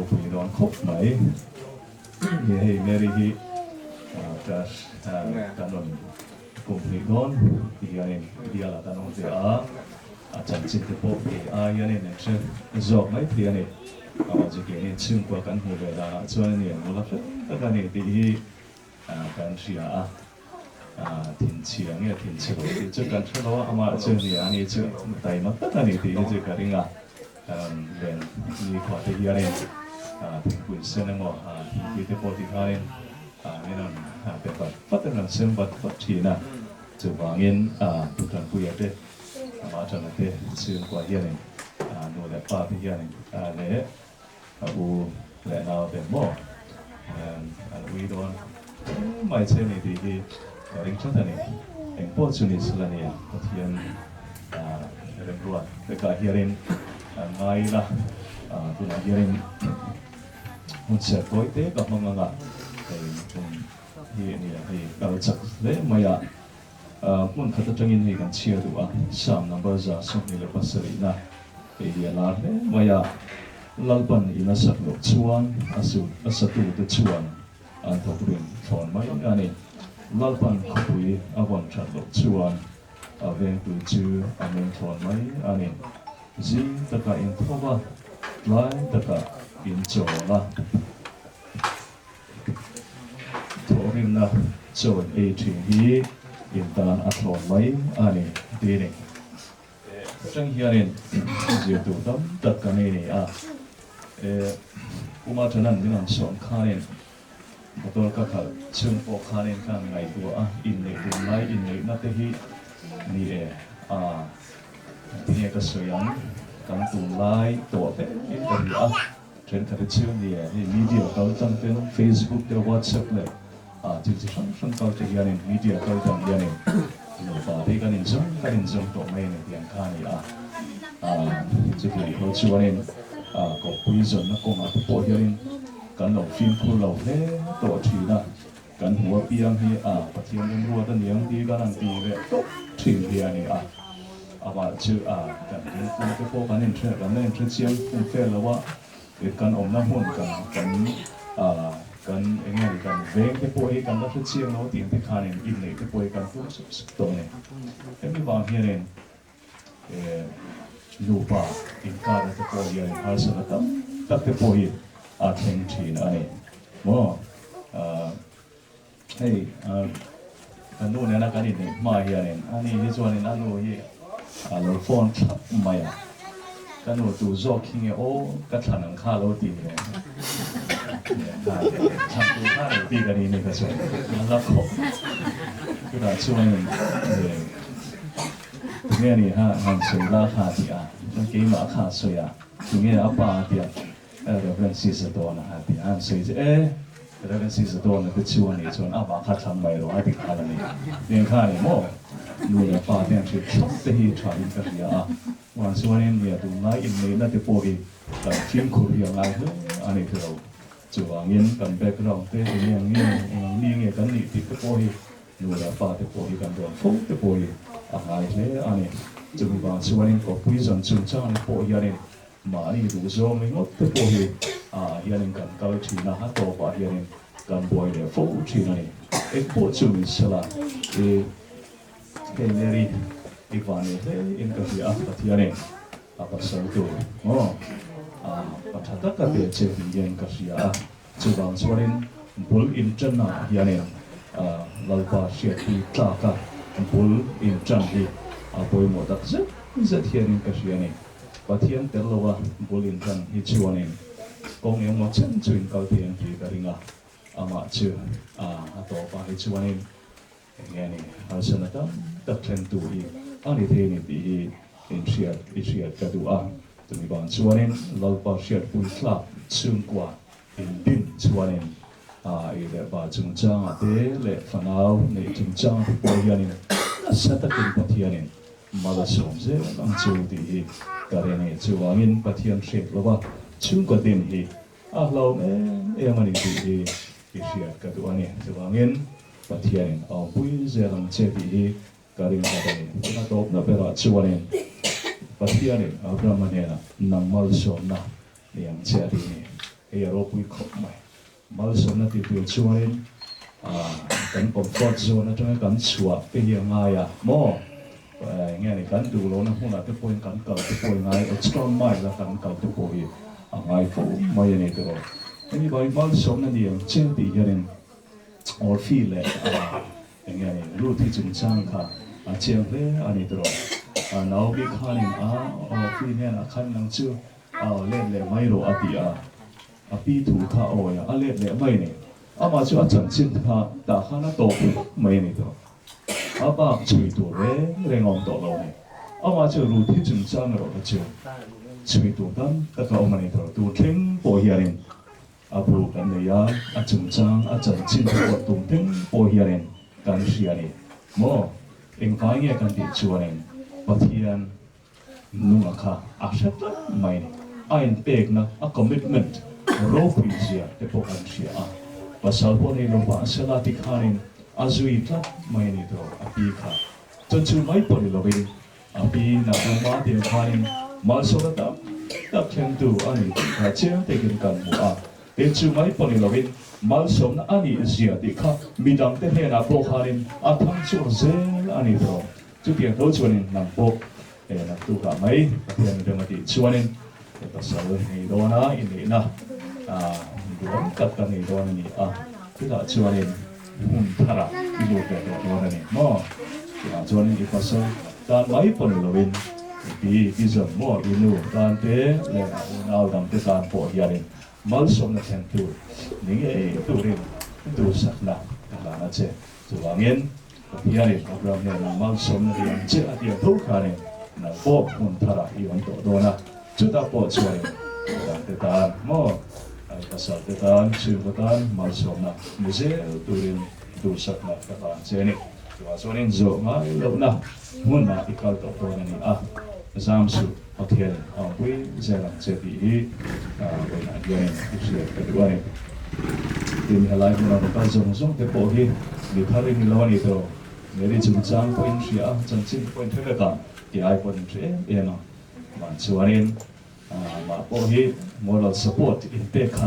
ropui dawn khawp mai. Ni hei Mary hi ka kan rawn kum hnih dawn ti hianin bialah kan awm ve a, a chanchin te pawh kei ai hianin an hre zawk mai thei a ni. Amah chu keini chhungkua kan hmuh ve danah chuan ani an nula fel tak a ni tih hi kan hria a, thinchhia nge thinchhe lo tih chu kan hre lo a, amah chu ni ani chu taima tak a ni tih hi chu ka ring a. Len nikhua te hianin thingpui sen emaw thingpui te pawh ti khanin min rawn pe vat vat in rawn sem vat vat thin a, chuvangin Tutlanpuia te amah atanga te chhungkua hianin nu leh pa te hianin leh a u leh nau te maw an ui dawn mai che ni tih hi ka ring tlat a ni. Engpawh chu ni sela nia Pathian remruat vekah hianin an ngai ila, tunah hianin hmun serh tawi te ka hmang anga hei tum hi a nia hei kal chak hle mai a. Hmun khat atangin hei kan chhiar duh a, Psalm number 127 na hei hi a lar hle mai a, Lalpan in a sak loh chuan a su a satute chuan an thawk rim thlawn mai a ni. Lalpan khawpui a vawn that loh chuan a vengtu chu a meng thlawn mai a ni. Zing takah in tho va, tlai takah in chawl a. Thawhrimna chawn ei thin hi in tan a thlawn mai a ni ti ni. Atang hianin zir tur tam tak kan ei ni a, Puma Thanan min rawn sawm khanin motor ka khalh chhung pawh khanin ka han ngaihtuah a, inneih tum lai inneihna te hi ni e a, tinge ka sawi ang, kan tum lai tawh hle in ka hria a. Thenkhat hi chu ni e, hei media kal tlang ten Facebook te WhatsApp leh thil chi hrang hrang kal te hianin media kal tlang hianin nupa te hi kan inzawm kan inzawm tawh mai a ni tih ang kha a ni a. Chutiang pawh chuanin kawppui zawnna kawngah te pawh hianin kan lo fimkhur lo hle tawh thin a, kan hmu apiang hi Pathian remruat a niang tih kan han ti leh tawp thin hi a ni a. Amah chu kan ringpui te pawh kan inhre kan la inhre chiang fum fel lo a, kan awmna hmun kan kan kan eng nge ni kan veng te pawh hi kan la hre chiang lo tih te khanin inneih te pawh hi kan tum sup sup tawh a ni. Hemi vang hianin nupa inkarna te pawh hianin harsatna tam tak te pawh hi a thleng thin a ni maw. Hei ka nu nena kan inneih hma hianin ani hi chuanin a nu hi a lo phone thlap mai a, ka nu tu zawk hi nge aw ka thlan ang kha lo ti ve thlan tur kha lo ti ka ni ni ka chuan a la khawp chutah chuanin tunge ni ha han sawi la kha ti a chuan keimah kha sawi a tunge a pa a tia Reverend Sisa dawn a ti a, an sawi chu e, Reverend Sisa dawn a te chu a nih chuan amah kha thlang mai rawh a ti nghal a ni. Tiang kha a ni maw? Nu leh pa te an hrilh thlap te hi tha in ka hria a, chuan chuanin nia tunlai inneihna te pawh hi kan fimkhur hi a ngai hle a ni tilo. Chuvangin kan background te eng nge nge eng ang mi nge kan nih tih te pawh hi nu leh pa te pawh hi kan rawn fo te pawh hi a ngai hle a ni. Chumi vang chuanin kawppui zawn chungchang pawh hianin Mahni duhzawng ringawt te pawh hi ah hianin kan kal thin a, a tawpah hianin kan buai leh fo thin a ni. Engpawh chu min sela i hei Mary i van leh hle in ka hria a, Pathianin a pasal tur maw ah pa tha tak a pe che tih hian ka hria a, chuvang chuanin bul inṭanna ah hianin Lalpa hriatpui tlaka bul inṭan hi a pawimawh tak zet zet hianin ka hria a ni. Pathian tel lo a bul inhlan hi chuanin kawng engmaw chen chu in kal thei ang tih ka ring a, amah chu a a tawpah hi chuanin eng nge ni harsatna tam tak thlen tu hi a ni thei a ni tih hi in hriat i hriat ka duh a, chumi vang chuanin Lalpa hriatpui thlak chhungkua in din chuanin a i leh ba chungchangah te leh fanau neih chungchangah te pawh hianin nasa takin Pathianin Mal a sawm zel ang chu tih hi ka ring a ni. Chuvangin Pathian hriat lova chhungkaw din hi a hlauhawm em em a ni tih hi i hriat ka duh a ni. Chuvangin Pathianin a awmpui zel ang che tih hi ka ring tlat a ni. Tuna tawpna berah chuanin Pathianin Abrahama hnenah nang malsawmna ni ang che a tih ni. Hei a ropui khawp mai. Malsawmna ti tur chuanin kan comfort zone atanga kan chhuah te hi a ngai a maw? Enge ni kan duh lohna hmunah te pawhin kan kal te pawh i ngai, extra mile a kan kal te pawh hi a ngai fo mai a ni tiraw? Hemi vangin malsawmna ni ang che tih hianin Orphy leh enge ni Ruth hi chungchang kha a chiang hle a ni tiraw? Naomi khanin a Orphy hnenah khan nang chu let leh mai rawh a ti a. A pi thu kha a awi a, a let leh mai a ni. Amah chu a chanchin kha tah khan a tawp phawt mai a ni tawh. A bak chhui tur reng reng a awm tawh lo a ni. Amah chu Ruthi chungchang erawh kha chu chhui tur tam tak a awm a ni tawh. Tun thleng pawh hianin a bu kan nei a, a chungchang a chanchin te pawh tun thleng pawh hianin kan hria a ni. Maw? Engvai nge kan tih chuanin Pathian Nunga kha a hre tlat mai ni. A inpekna, a commitment ropui zia te pawh kan hria a. Pasal pawh nei lo mah sela ti khanin a zui tlat mai a ni tawh a pi kha. Chuan chu mai pawh ni lovin a pi Nahuma tiang khanin malsawmna tam tak thlengtu a ni tih kha chiang takin kan hmu a. Tin chu mai pawh ni lovin malsawmna a nih zia tih kha midangte hnenah pawh khanin a thang chhuak zel a ni tawh. Chutiang tho chuanin nang pawh he naktukah mai Pathian rem a tih chuanin he pasal ngei dawna i neihna duam tak ka nei dawn a ni a, chutah chuanin hmun tharah i lut leh tawh dawn a ni maw? Chutah chuanin i pasal tan mai pawh ni loin i pi, i zawm maw, i nu tan te leh a unau dangte tan pawh hianin malsawmna thlen tur ni ngei turin duhsakna ka hlan a che. Chuvangin, Pathianin Abraham hnenah malsawmna hi ang che a ti ang tho khanin nang pawh hmun tharah i awm tawh dawn a, chutah pawh chuanin midangte tan maw, pasalte tan, chhungkaw tan malsawmna ni zel turin duhsakna ka hlan che a ni. Chuvang chuanin zawh ngai lohna hmunah i kal tawh dawn a ni a, zam suh Pathianin a awmpui zel ang che tih hi vawiinah hianin i hriat ka duh a ni. Tin, helai hmuna va kal zawng zawng te pawh hi mi thar i ni lo a ni tawh. Mary chungchang pawhin hria a, chanchin pawhin hre vek ang tih ai pawhin hre em em ang. Mah chuanin mah pawh hi moral support inpek kha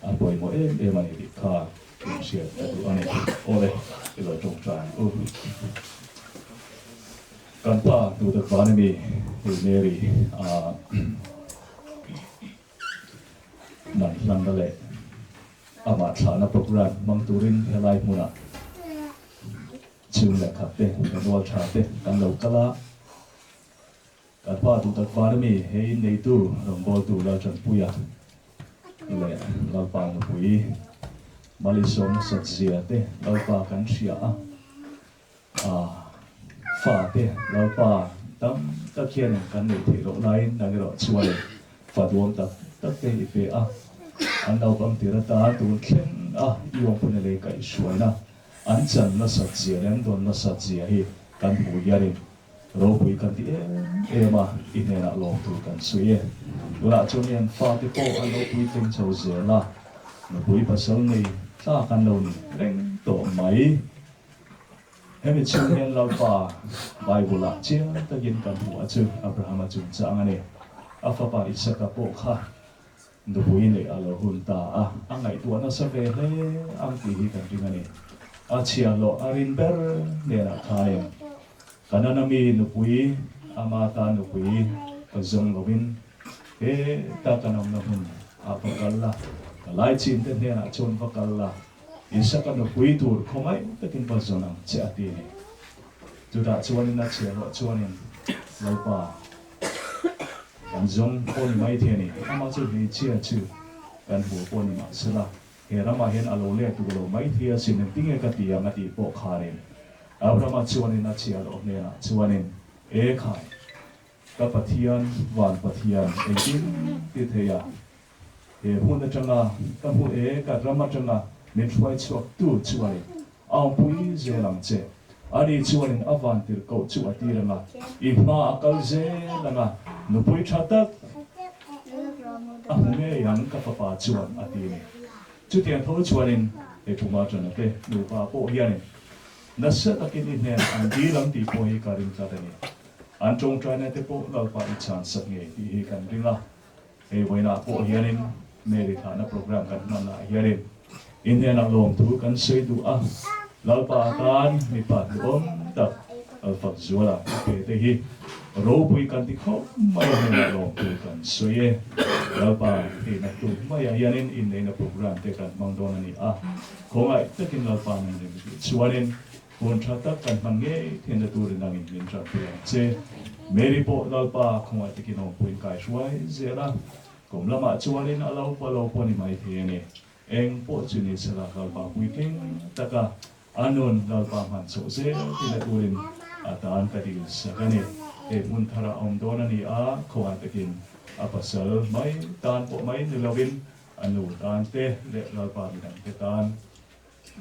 a pawimawh em em a ni tih kha inhriat ka duh a ni. Awle, i lo tawngtai ang u. Kan pa duhtak van ami hei Mary a man hlanna leh amah thlahna program hmang turin helai hmunah chhung leh khat te manual tha te kan lo kal a. Kan pa duhtak van ami hei neitu rawngbawltu Laltanpuia leh Lalpa nupui Malisawm Satzia te Lalpa kan hria a. A fate Lalpa tam tak hianin kan neih theih loh laiin nang erawh chuanin fa duam tak tak te i pe a, an naupang tir atan tun thleng a i awmpuna lei kaihhruaina an chan nasat zia leh an dawn nasat zia hi kan hmuh hianin ropui kan ti em em a, i hnenah lawm tur kan sawi e. Tunah chuan i an fate pawh an lo puitling chho zel a, nupui pasal nei tlak an lo ni reng tawh mai. Hemi chhung hian Lalpa Bible-ah chiang takin kan hmuh a chu Abrahama chungchang a ni. A fapa Isaka pawh kha nupui neih a lo hun ta a, a ngaihtuah nasa ve hle ang tih hi kan ring a ni. A chhiahhlawh a rin ber hnenah khanin Kanaan ami nupui, ama ta nupui ka zawng lovin heta kan awmna hmun ah va kal la, ka laichin te hnenah chuan va kal la, Isaka nupui tur khawngaih takin va zawn ang che a ti a ni. Chutah chuanin a chhiahhlawh chuanin, Lalpa, kan zawng pawh ni maithei a ni, amah chu hmeichhia chu kan hmuh pawh ni mah sela, he ramah hian a lo let duh lo maithei asin, engtinge ka ti ang a tih pawh khanin Abrahama chuanin a chhiahhlawh hnenah chuanin, E khai, ka Pathian, van Pathian, engtin ti thei a? He hmun atanga ka hmu e, ka ram atanga min hruai chhuak tu chuanin a awmpui zel ang che. Ani chuanin a van tir koh chu a tir anga, i hma a kal zel anga, nupui tha tak a hmu ngei ang ka fapa chuan a ti ni. Chutiang tho chuanin he Puma Tana te nupa pawh hianin nasa takin i hnen an dil ang tih pawh hi ka ring tlat a ni. An tawngtaina te pawh Lalpa i chhan sak ngei tih hi kan ring a. Hei vawiinah pawh hianin. Mary thlahna program kan hman ah hianin in hnenah lawmthu kan sawi duh a, Lalpa atan mipa duhawm tak Alfakzuala a pe te hi ropui kan ti khawp mai a hnenah lawmthu kan sawi e. Lalpa theihna tum maiah hianin inneihna program te kan hmang dawn a ni a, khawngaih takin Lalpa nan rem tih chuanin Hun tha tak kan hman ngei theihna turin angin min tanpui ang che. Mary pawh Lalpa khawngaih takin awmpuiin kai hruai zel a, kum lamah chuanin a lo pa lo pawh ni mai thei a ni. Eng pawh chu ni sela Lalpa puitling taka a nun Lalpa hman chhoh zel theihna turin a tan ka dil sak a ni. Hei hmun tharah a awm dawn a ni a, khawngaih takin a pasal mai tan pawh mai ni lovin a nu tan te leh Lalpa midangte tan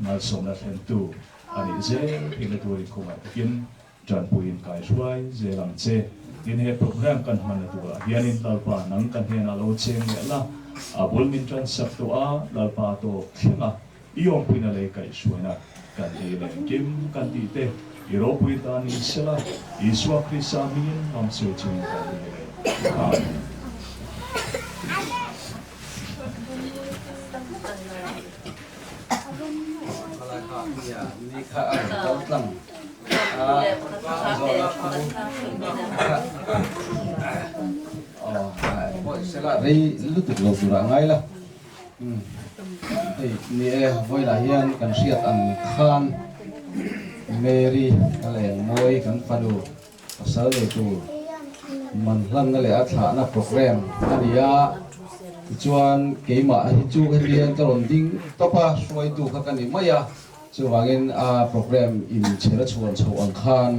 Malsawmna thlentu a nih zel theihna turin khawngah takin tanpuiin kai hruai zel ang che. Tin, he program kan hmanna turah hianin Lalpa nang ka hnenah lo cheng leh la, a bul min tan sak tawh a, Lalpa tawp thlenga i awmpuina lei kaihhruaina kan ei leh engkim kan tih te i ropui ta ni sela, Isua Krista hmingin lamsawi chungin kan dil e. Amen. Rei lutuk lo turah ngai la. Hei ni e, vawilah hian kan hriat ang khan Mary ka leng mawi kan fanu pasal nei tur man hlanna leh a thlahna program a ni a, tichuan keimah hi chu heti hian ka rawn ding tawp a, hruaitu kha ka ni mai a, chuvangin a program in chher a chhuan chhoh ang khan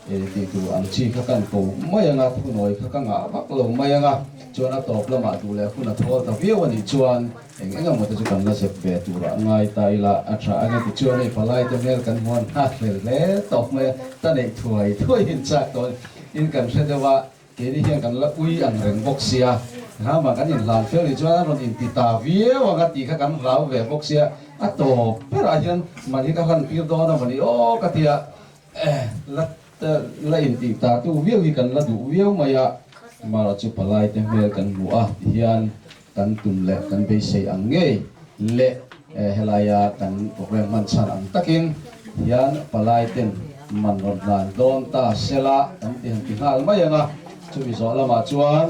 tih tur ang chi kha kan ko mai ang a, thunawi kha ka ngah vak lo mai ang a, chuan a tawp lamah duh leh hun a thawl ta viau a nih chuan Eng eng emaw te chu kan la zep ve turah ngai ta ila a tha ang e tichuan hei palai te hmel kan hmuan nghak hlel hle tawp mai a, ta neih thuai thuai in chak tawh in kan hre deuh a, keini hian kan la ui ang reng bawk sia, hama kan inhlan fel ni chuan a rawn inti ta viau ang a tih kha kan hlau ve bawk sia, a tawp berah hian man hi ka hlan tir dawn a mawni aw ka tia la la intih ta tu viau hi kan la duh viau mai a, mara chu palai te hmel kan hmu a tihian Kan tum leh kan beisei ang ngei leh helaia kan program hman chhan ang takin hian palai ten man rawn hlan dawn ta sela kan ti han ti nghal mai ang a. Chumi zawh lamah chuan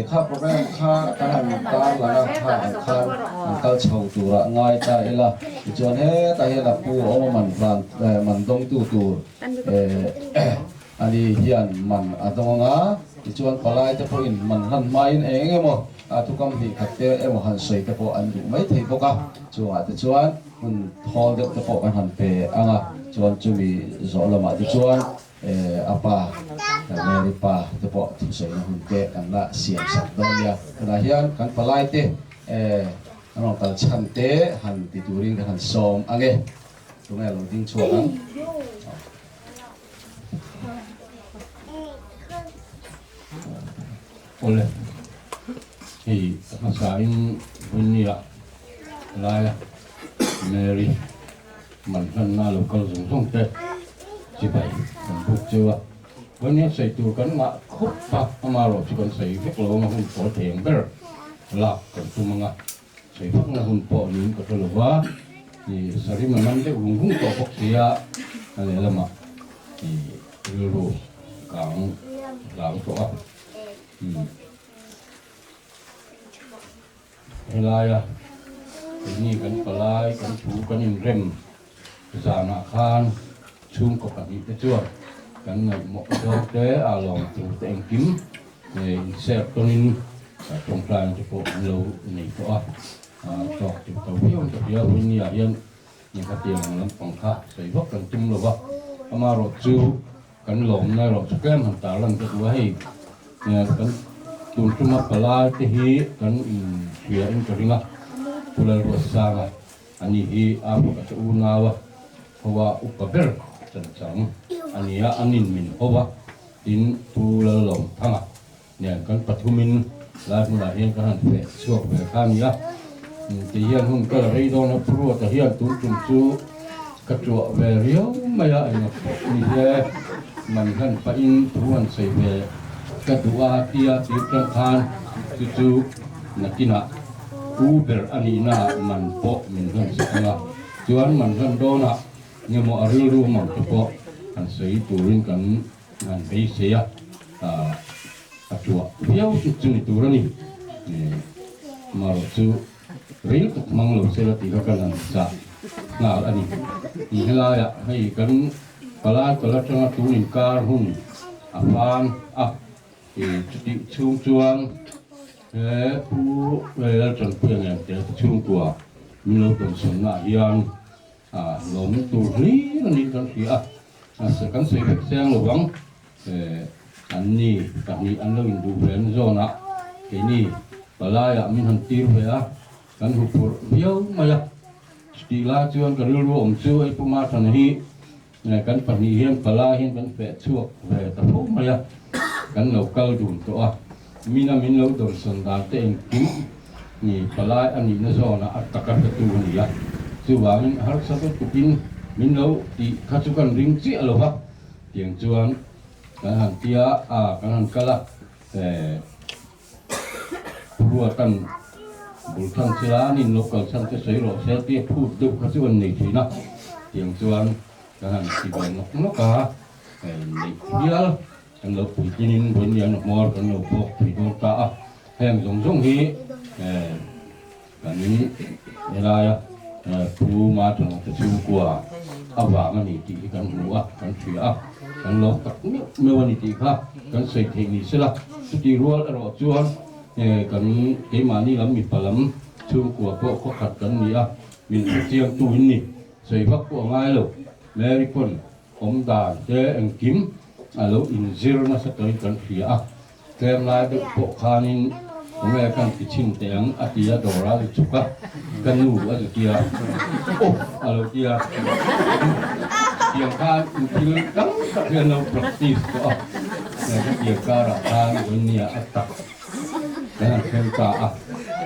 kha program kha kan han tar lang a, kha ang khan an kal chho turah ngai ta ila. Tichuan hetah hian a pu a awm a man hlan man dawngtu tur ani hian man a dawng ang a. Tichuan palai te pawhin man hlan hmain eng eng emaw A thukam hnih khat te emaw han sawi te pawh an duh mai thei bawk a, chungah te chuan hun thawl deuh te pawh kan han pe ang a, chuan chumi zawh lamah te chuan a pa Mary pa te pawh thusawina hun te kan la siam sak dawn nia. Tunah hian kan palai te an rawn kal chhan te han ti turin kan han sawm ang e, tunge lo ding chhuak ang. Awle, hei a hmasain Vunnia laia Mary man hlanna lo kal zawng zawng te chibai kan buk cheu a. Vunnia sawi tur kan ngah khawp a, amaherawh chu kan sawi vek lo anga hun pawl thei ang ber lak kan tum anga sawi vakna hun pawh niin ka hre lo va, Sarim a nam deuh vung vung tawh bawk sia a lehlamah rilru kang hlang tawh a. Helaia keini kan palai kan thu kan inrem zanah khan chhungkaw pahnihte chuan kan ngaihmawh zawng te a lawm tur te engkim inserh tawnin tawngtaina te pawh an lo nei tawh a, tawk tur to viau an ta hria. Vawinia hian hetiang lampang kha sawi vak kan tum lo va, amaherawhchu Kan lawmna erawh chu tlem han tarlan ka duh a, hei kan tun tuma palai te hi kan inhria in ka ring a, Pu Lalruatsanga a ni hi a pakhat a unau a ho a upa ber chanchang a ni a, a nin min ho a, tin Pu Lalawmthanga nen kan pathumin lai hmunah hian kan han feh chhuak ve kha a ni a, ti hian hun ka la rei dawn a, Pu Ruata hian tun tum chu ka tuah ve riau mai a, enga pawh ni hle man hlan pahin thu han sawi ve ka duh a tia tir tang khan chu chu nakinah. U ber a nihnaah man pawh min hlan sak ang a, chuan man hlan dawnah ngemaw a rilru mang te pawh han sawi turin kan han beisei a, a tuah viau chu chu ni tur a ni. Marawh chu ril tak hmang lo sela tih kha kan han chah nghal a ni. Helaiah hei kan palai kal atanga tun inkar hun a hman a. Chutih chhung chuan he Pu Laltanpuia nen te chhungkua min lo tawnsawnnaah hian lawmna tur hlir a nih kan hria a, kan sawi vek chiang lo vang. An ni pahnih an lo induh ve an zawnah keini palaiah min han tir ve a, kan huphurh viau mai a. Chutih lai chuan ka rilru awm chu hei Pu Marthana hi Kan pahnih hian palai hian kan feh chhuak ve ta fo mai a, kan lo kal dun tawh a, mina min lo dawrsawn dan te engkim ni palai a nihna zawnah a taka hretu a ni a, chuvangin harsa lutukin min lo tih kha chu kan ring chiah lo va, tiang chuan kan han tia a, kan han kal a, Ruatan bul than chila an in lo kal chhan te sawi rawh se tia phut deuh kha chu an nei thin a, tiang chuan kan han ti ve nawk nawk a, hei neih hial kan lo puitlinin vawiin hmawr kan lo bawk thei dawn ta a, heng zawng zawng hi Kan helaia Pu Matanga te chhungkua avang a ni tih hi kan hmu a, kan hria a, kan lawm tak meuh meuh a ni tih kha kan sawi theih ni sela. Chutih rual erawh chuan kan keimahni lam mipa lam chhungkua pawh khawkhat kan ni a, min hrechiangtu in ni. Sawi vak pawh a ngai lo. Mary pawn awm dan te engkim a lo inzir nasa tawhin kan hria a. Tlem lai deuh pawh khanin tunge kan ti chhin teh ang a ti a, dawr a ri chuk a, ka nu a zu ti a, oh a lo ti a, tiang khan thil tam tak hi an lo practice tawh a, ka tiang karah khan vawinia a tak kan han thleng ta a,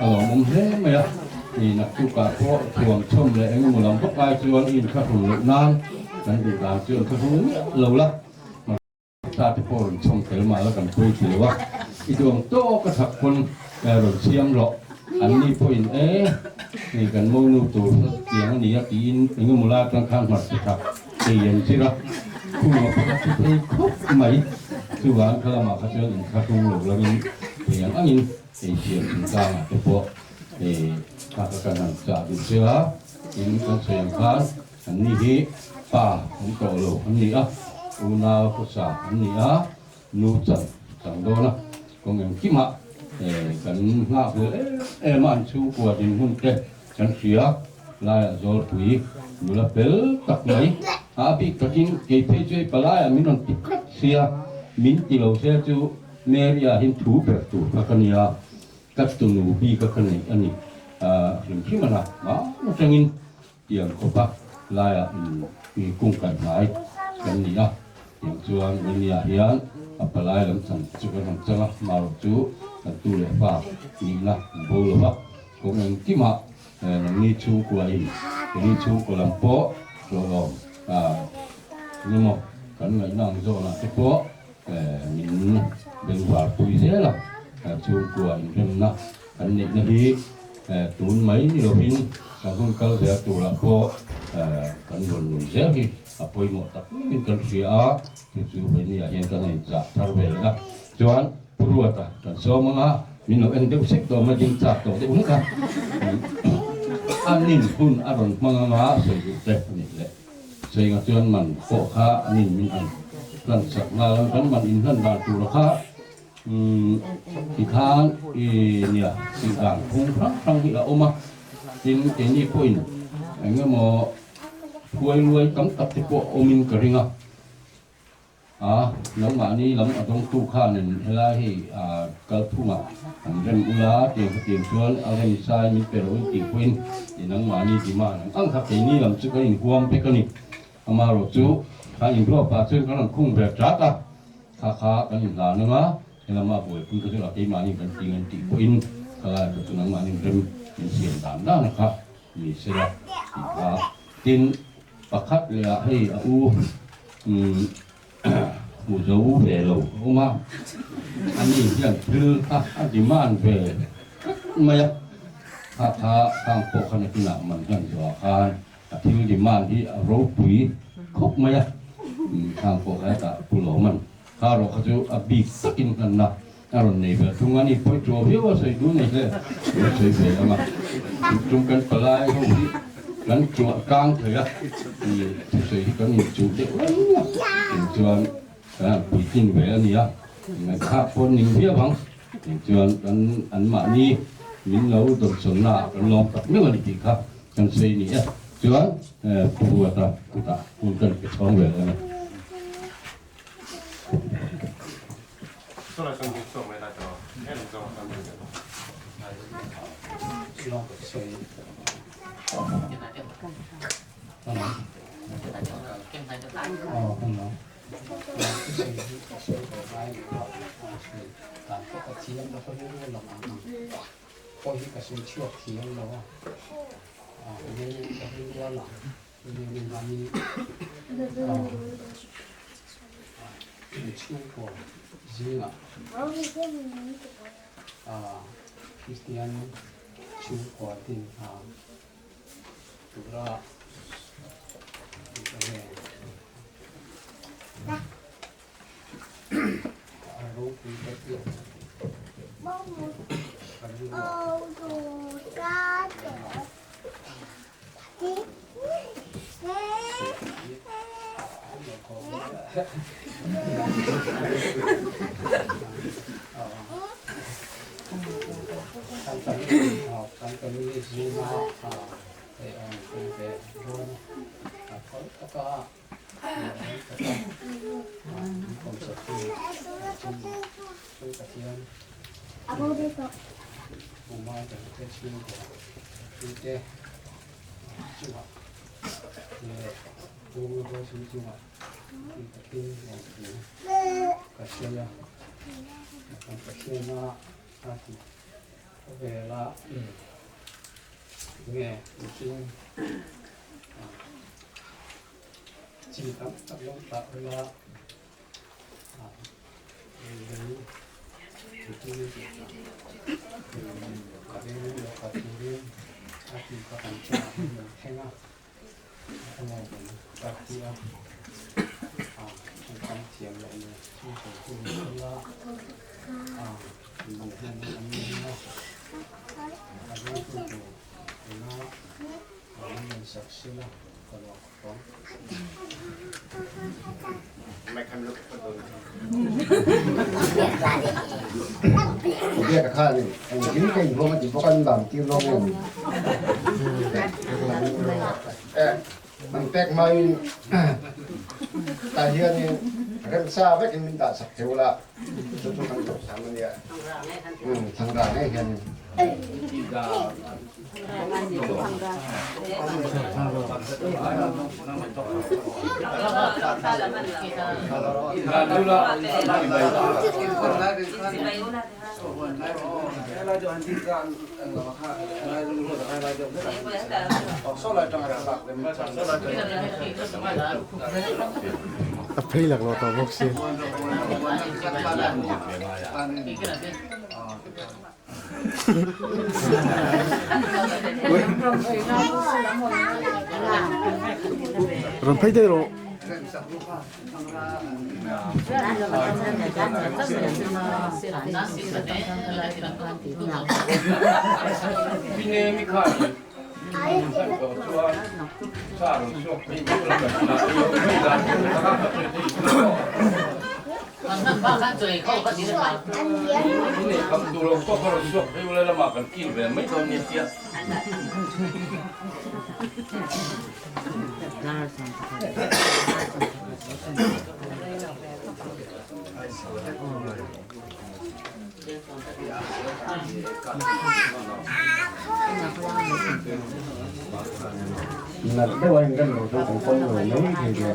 a lawmawm hle mai a, ni naktukah pawh thuam chhawm leh engemaw lam vak ai chuan i inthlahrun loh nan kan duh dan chu inthlahrun miah lo la. Hla te pawh rawn chhawm tel mah la kan pawi ti lo a, i duang tawk a thak pawn rawn siam rawh. An ni pawhin e hei kan monu tur kha tiang a ni a tiin engemaw lai atang khan hmarcha thak ei an zir a, khung a pawh a thi phei khawp mai. Chuvang kha lamah kha chuan inthlahrung lo langin thei ang angin ei siam chungchangah te pawh kha ka kan han chah duh che a, tin kan sawi ang khan An ni hi pa an tawh lo an ni a, unau khawsa an ni a, nu chan chang dawn a, kawng engkimah kan nghak hlel em em a, an chhungkua dinhmun te kan hria, laiah Zawlpui nula fel tak mai a bik takin kei phei chu hei palaiah min rawn ti tlat sia, min ti lo se chu Mary-a hian thu ber tur kha ka nia, ka tunu bika ka neih a ni hrim hrim a na, mahni atangin Tiang khawpa laiah in kung kai hnai kan ni a, tiang chuan Vania hian a palai lam chan chu kan han chang a, marawh chu kan tu leh fa nihna an bo lo va, kawng engkimah nangni chhungkua in keini chhungkaw lam pawh hlawhlawm engemaw kan ngaihna ang zawnah te pawh min bengvar pui zel a, chhungkua inremna kan neihna hi Tun mai ni lovin kan hun kal zel turah pawh kan rawn nun zel hi a pawimawh tak meuhin kan hria a, chu chu Venia hian kan han inchah thar ve leh a. Chuan Pu Ruata kan sawm ang a, min lo en deuh sek tawh mai, ding chak tawh deuh hlek a, a nin hun a rawn hmang ang a, sawi duh te a nih leh. Sawiinga chuan man pawh kha a nin min an hlan sak nghal ang, kan man inhlan dan tura kha Umm tikhan i nia tih dan phung hrang hrang hi a awm a, tin keini pawhin eng emaw phuai luai tam tak te pawh awmin ka ring a, a nangmahni lam a dawngtu khanin helai hei a kalphungah an rem ula tiang khatiang chuan a rem sai min pe loh in tih pawhin i nangmahni demand ang ang kha keini lam chu kan inhuam vek a ni. Amaherawh chu kan inruah pah chuan kan rawn khung ve ṭat a. Kha kha kan inhlan ang a, helama buaipui kha chu a keimahni kan ti ngan tih pawhin khalai kha chu nangmahni rem min siam dan dan a kha ni sela tih kha. Tin, pakhat leh ah hei a u hmu zo ve lo a awm a, ani hian thil kha a demand ve tlat mai a. Kha kha khang pawh kha nakinah man hlan zawhah khan a thil demand hi a ropui khawp mai a, khang pawh kha hetah Pu Lawman kha rawh kha chu a bik takin hlanna a rawn nei ve thung a ni. Pawi ṭuau viau a sawi dun nei hle, a sawi ve ang a, tum kan palai ho hi kan ṭuah tlang thei a, thusawi hi kan inchuh deuh reng a, chuan kan han puitlin ve a ni a, ngaihthlak pawh ning viau ang. Tichuan kan anmahni min lo dawmsawnna ah kan lawm tak meuh a ni tih kha kan sawi ni e. Chuan Pu Ruata kutah hun kan pe chhawng ve leh a ni. Kristian chhungkua din hna tura Biak kha ni engkim ka inhuam a ti bawk a an lam tir lawng em an pek hmain tah hianin remsa vekin min dah sak theu la chu chu kan duhsam a nia thlangra ngei hianin. A phei laklawh tawh bawk si. Rawn phei daih rawh. Nalh deuh a inrem lo chu kan pawm lo mai thei ve.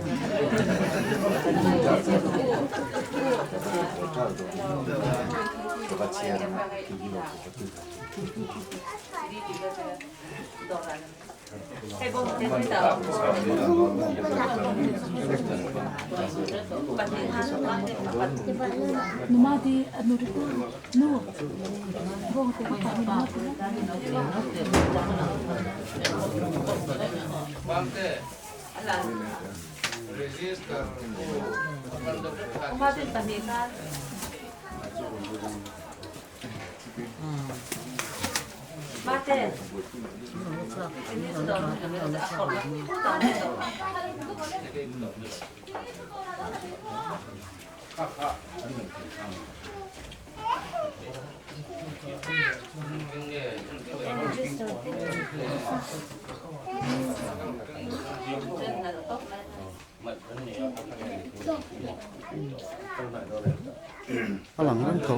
A lang reng tho.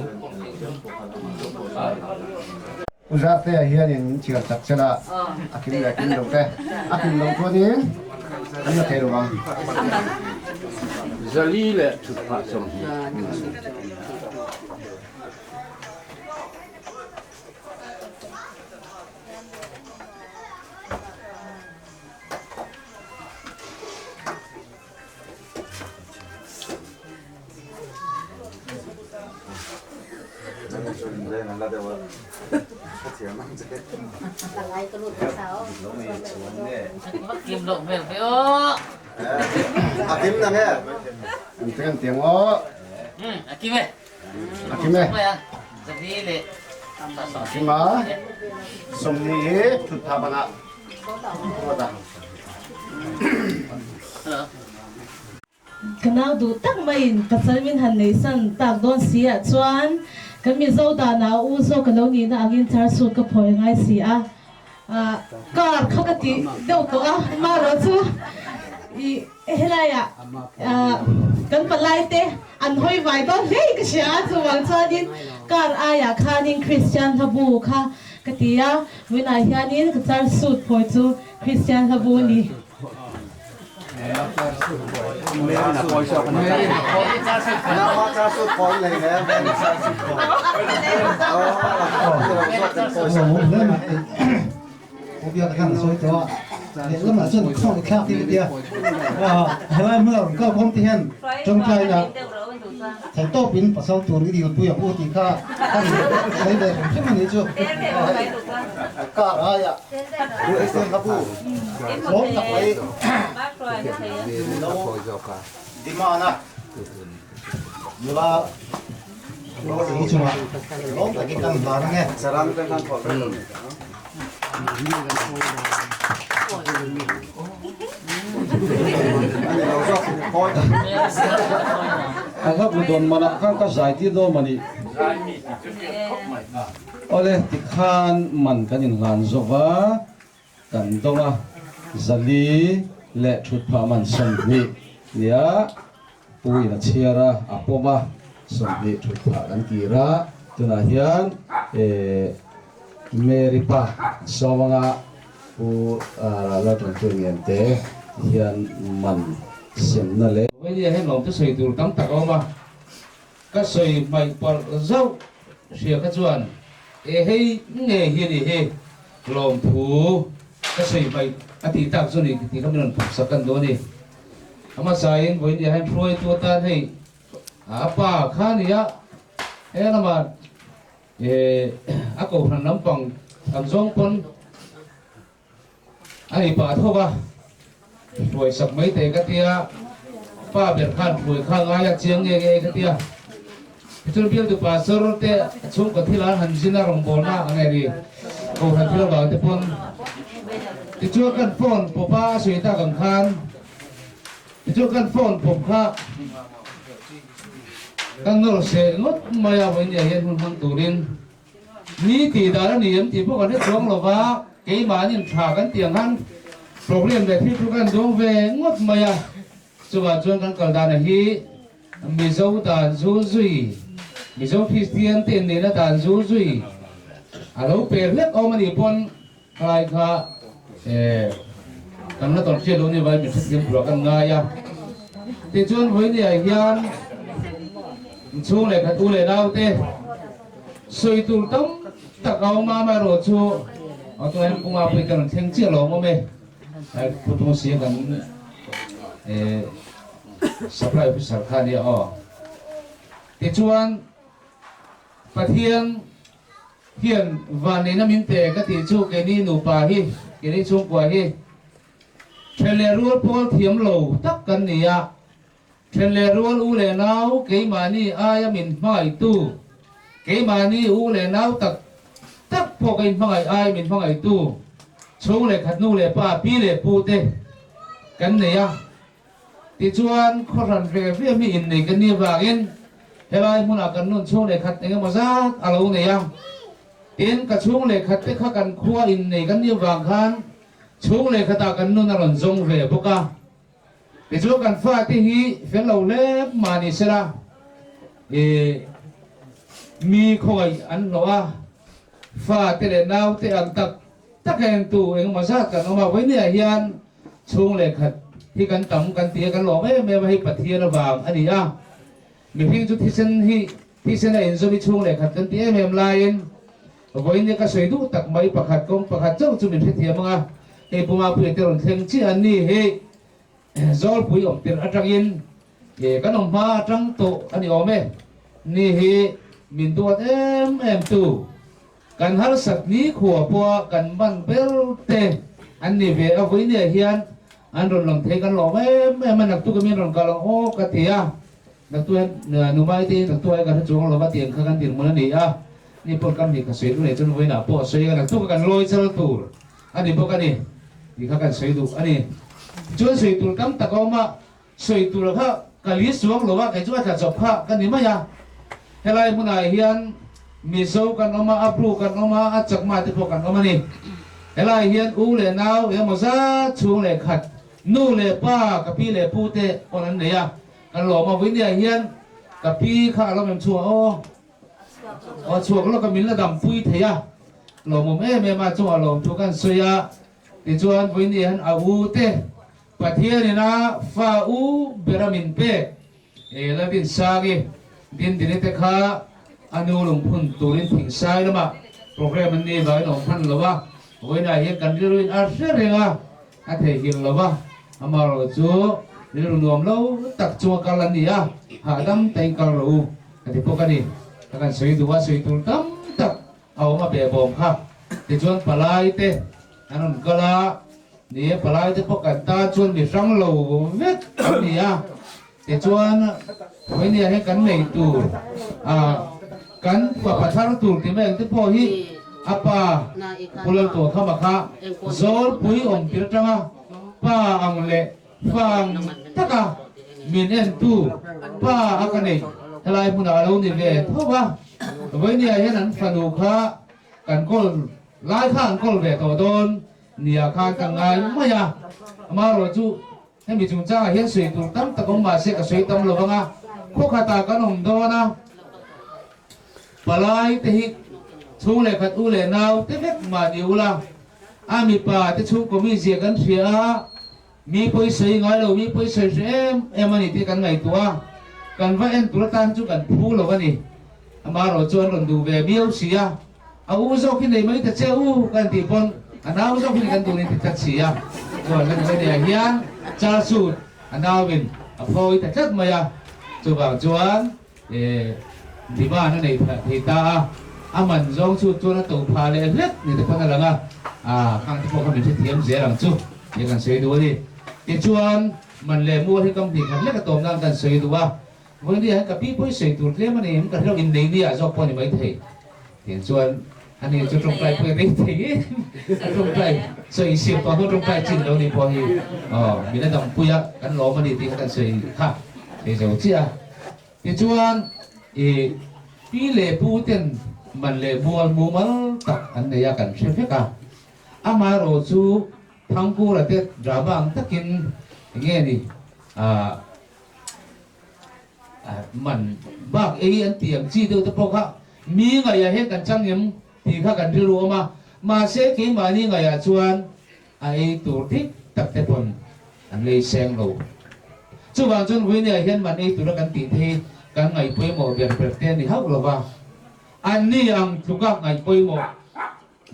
U Zartea hianin min chhiar chak chel a, a kim leh kim lo te, a kim loh chuanin an la thei lo ang. Zali leh thutphah 20. Ka nau duh tak maiin pasal min han neisan tak dawn si ah chuan kan Mizo danah a u zawk ka lo nihna angin char suit ka phawi ngai si a, car kha ka ti deuh tawh a, amaherawh chu ih helaiah kan palai te an hawi vai dawn hle in ka hria a, chuvang chuanin car aiah khanin Christian hlabu kha ka ti a, vawiinah hianin ka char suit phawi chu Christian hlabu a ni. Lawm tak mai lo demand a nula ro chunga lawm takin kan hlan ange. A hla bu dawn manah khan ka zai tir dawn mani. Awle tikhan man kan inhlan zawk a. Kan dawng a, 400 leh thut phah man 20 nia Pu in a chhiar a, a pawm a, 20 thut phah kan kir a, tunah hian Mary pa sawm anga Pu Laltanpuii Ngente hian man semna leh. Vawini ah hian lawmte sawi tur tam tak a awm a, ka sawi hmaih palh zauh hria kha chuan e hei nge hi a ni hi. Lawmthu ka sawi hmaih a tih tak chu ni tih kha min rawn puk sak kan duh a ni. A hmasain vawiin hian hruaitu atan hei a pa kha a ni a, he lamah a kohhran lampang ang zawng pawn a ni pah tho va, hruai sak mai teh ka tia, pa ber khan hruai kha ngai a chiang nge nge ka tia. Tichuan bialtu pastor te chhungkaw thil an han zin a rawngbawlna ang nge ni kohhran thil avang te pawn tichuan kan phone pawp a a sawi tak ang khan tichuan kan phone pawp kha kan nawr seh ngawt mai a vawiin ah hian hun hmang turin ni tih dan a ni em tih pawh kan hre chuang lo va keimahni tha kan tih ang khan problem leh thil thu kan dawng ve ngawt mai a chuvang chuan kan kal dan hi Mizo dan zu zui, Mizo Kristian te nena dan zu zui a lo per hlek awm a nih pawn khalai kha kan la tawn hriat lo ni vai min hrethiam tura kan ngai a. Tichuan vawinia hian inchhung leh khat u leh nau te. Sawi tur tam tak a awm a, amaherawhchu aw tunah hian Puma pawhin ka rawn thleng chiah lo awm e. Putung sia kan supply officer kha a nia aw. Tichuan Pathian hian vanneihna min pe ka tih chu keini nupa hi, keini chhungkua hi then leh rual pawl thiam lo tak kan ni a. Then leh rual u leh nau keimahni aia min hmangaihtu, keimahni u leh nau tak tak pawh ka inhmangaih aia min hmangaihtu chhung leh khat nu leh pa, pi leh pu te kan nei a. Tichuan, khawhran ve ve mi innei kan nih avangin helai hmunah kan nun chhung leh khat engemaw zat a lo nei a. Tin, ka chhung leh khat te kha kan khua innei kan nih avang khan chhung leh khatah kan nun a rawn zawng ve bawk a. Tichuan kan fate hi fel lo hle mah ni sela, ih mi khawngaih an hlawh a, fate leh naute ang tak tak a entu engemaw zat kan awm a, vawinia hian chhung leh khat hi kan tam kan ti a, kan lawm em em a, hei Pathian avang a ni a, mihring chu thisen hi thisen a inzawm i chhung leh khat kan ti em em laiin vawinia ka sawi duh tak mai pakhat kawng pakhat chauh chu min hrethiam ang a, hei Puma Puia te rawn thleng chiah an ni hei. Zawlpui awm tirh atangin kan awm hma atang tawh a ni awm e. Ni hi min duat em em tu, kan harsat ni khua pawha kan ban ber te an ni ve a, vawinia hian an rawn lang thei kan lawm em em a, naktuk a min rawn kal ang aw ka ti a, naktuk hian Numai te hi naktuk ah hian kan hre chuang lo va tiang kha kan dinhmun a ni a, ni pawh kam ni ka sawi duh nei chuan vawiinah pawh a sawi a, naktuk a kan lawi chal tur A ni bawk a ni tih kha kan sawi duh a ni. Tichuan sawi tur tam tak a awm a, sawi tur kha ka li suang lo a, kei chu a tla chawp kha ka ni mai a. Helai hmunah hian Mizo kan awm a, Abru kan awm a, a Chakma te pawh kan awm a ni. Helai hian u leh nau engemaw zat chhung leh khat, nu leh pa, ka pi leh pu te pawn an nei a, kan lawm a. Vawinia hian ka pi kha a lo mem chhuah aw. Aw chhuak lawk a min la dampui thei a, lawmawm em em a chungah lawmthu kan sawi a, tichuan vawiin hian a u te Pathianin a fa u ber a min pek e Lalrinsangi Dindini te kha a nu lungphun turin Thingsai lamah program an ni vangin a awm hman lo a, vawiinah hian kan rilruin a hre reng a, A theihnghilh lo va, amaherawh chu rilru nuam lo tak chunga kal an ni a, hahdam tain kal rawh u ka ti bawk a ni. Ka kan sawi duh a, sawi tur tam tak a awm a behbawm kha. Tichuan palai te an rawn kal a, ni e palai te pawh kan tan chuan mi hrang lo vek an ni a, tichuan vawinia hian kan nei tur a kan fapa thar tur ti mai ang te pawh hi a pa Pu Laltuakhama kha Zawlpui awm tir atanga pa ang leh fa ang taka min entu pa a ka nei helai hmunah a lo ni ve tho va, vawinia hian an fanu kha kan kawl lai kha an kawl ve tawh dawn nia khan ka ngai mai a, amaherawh chu Hemi chungchangah hian sawi tur tam tak awm mahse ka sawi tam lo vang a, khaw khatah kan awm dawn a, palai te hi chhung leh khat u leh nau te vek mah ni ula, a mipa te chhungkaw mi zia kan hria a, mi pawi sawi ngai lo, mi pawi sawi hre em em a ni tih kan ngaihtuah a, kan va en tur atan chu kan phu lo a ni. Amaherawh chu an rawn duh ve miau si a. A u zawk hi nei mai ta che u kan tih pawn a nau zawk hi kan duh ni ti tlat si a, chuan kan hmeichhe ah hian char suit a nau in a phawi ta tlat mai a, chuvang chuan demand a nei thei ta a, a man zawng chu chuan a to phah leh hlek ni te pawn a lang a, khang te pawh kha min hrethiam zel ang chu tih kan sawi duh a ni. Tichuan man leh mual hi kam hnih khat lek a tawm nan kan sawi duh a. Vawinia hian ka pi pawh i sawi tur tlem a ni, ka hlauh innei ni ah zawk pawh a ni maithei. Tiang chuan ani chu tawngtai pawh i rei thei em, a tawngtai sawi siam tawh hnu tawngtai chin lo ni pawh hi aw min a dampui a kan lawm a ni tih kha kan sawi kha thei zo chiah a. Tichuan i pi leh pu ten man leh mual mumal tak an nei a kan hre vek a, amaherawh chu Thangkura te drama ang takin enge ni ah Man bak ei an tih ang chi deuh te pawh kha mi ngaihah hian kan chang em tih kha kan rilru awm a, mahse keimahni ngaihah chuan a ei tur dik tak te pawn an lei seng lo. Chuvang chuan Vawinia hian man ei tura kan tih te hi kan ngaihpawimawh ber ber te a ni hauh lo va. Anni ang tluka ngaih pawimawh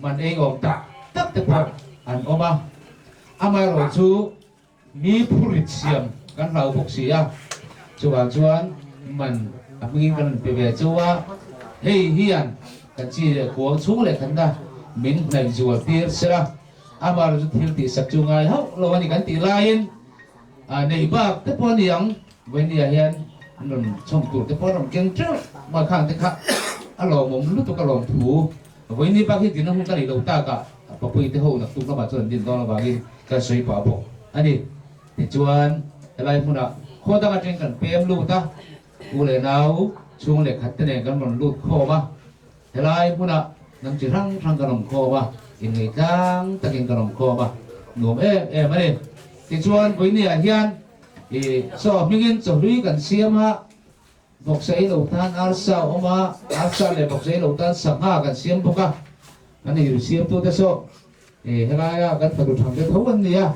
man ei awm tak tak te pawh an awm a, amaherawhchu mi phurit siam kan hlau bawk si a, chuvang chuan man a hmingin kan rawn pe ve chauh a, hei hian kan chi leh kuang chhung leh khanna min hnaih zual tir sela, amaherawhchu thil tihsak chu ngai hauh lo a ni kan tih laiin Nei bak te pawh a ni ang, Vainia hian an rawn chhawm tur te pawh a rawn keng teuh mai khang te kha a lawmawm lutuk a lawm thu. Vaini bak hi dina hun ka neih loh takah Papui te ho naktuk lamah chuan an din dawn avangin kan sawi pah bawk a ni. Tichuan helai hmunah khaw dang atangin kan pem lut a, u leh nau chhung leh khat te nen kan rawn lut khawm a, Helai hmunah hnam chi hrang hrang kan awm khawm a, inngeih tlang takin kan awm khawm a, nuam em em a ni. Tichuan, Vawinia hian i chaw hmingin chawhlui kan siam a, bawksa ei lo tan arsa a awm a, arsa leh bawksa ei lo tan sangha kan siam bawk a, kan ei siamtute saw i helaia kan fanu thangte tho an ni a,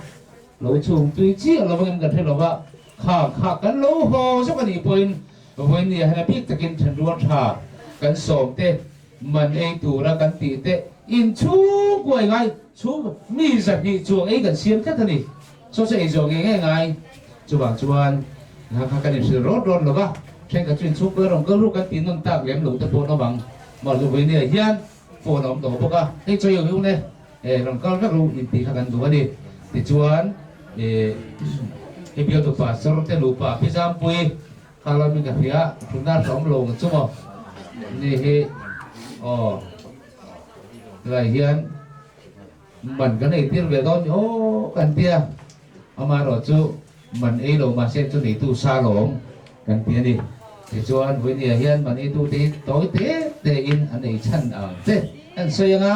lo chhung tui chiah lo angin kan hre lo va, kha kha kan lo haw zawk a nih pawhin Vawinia hian a bik takin thenrual tha kan sawm te, man ei tura kan tih te, inchhung kuai ngai chhung mi zahnih chuang ei kan siam tlat a ni. Saw chu ei zawh ngei ngei ngai. Chuvang chuan kha kha kan inhrilh rawt rawt lo va, thenkhat chu inchhung kuai rawn kal ruk kan tih nawn tak lem lo te pawh an awm ang. Mahse Vawinia hian phone a awm tawh bawk a, hei chawi ang hiung le, rawn kal vek ru intih kha kan duh a ni. Tichuan i bialtu pastor te nupa Pi Zampui kha lami ka hria, thutna hrawm lo ang chu maw ni hi aw helai hian man kan ei tir ve dawn ni aw kan tia, amaherawhchu Man ei lo mahse chu neitu sa lawm kan ti a ni. Tichuan Vawinia hian man eitute hi tawi te te in an ei chhan ang che an sawi ang a,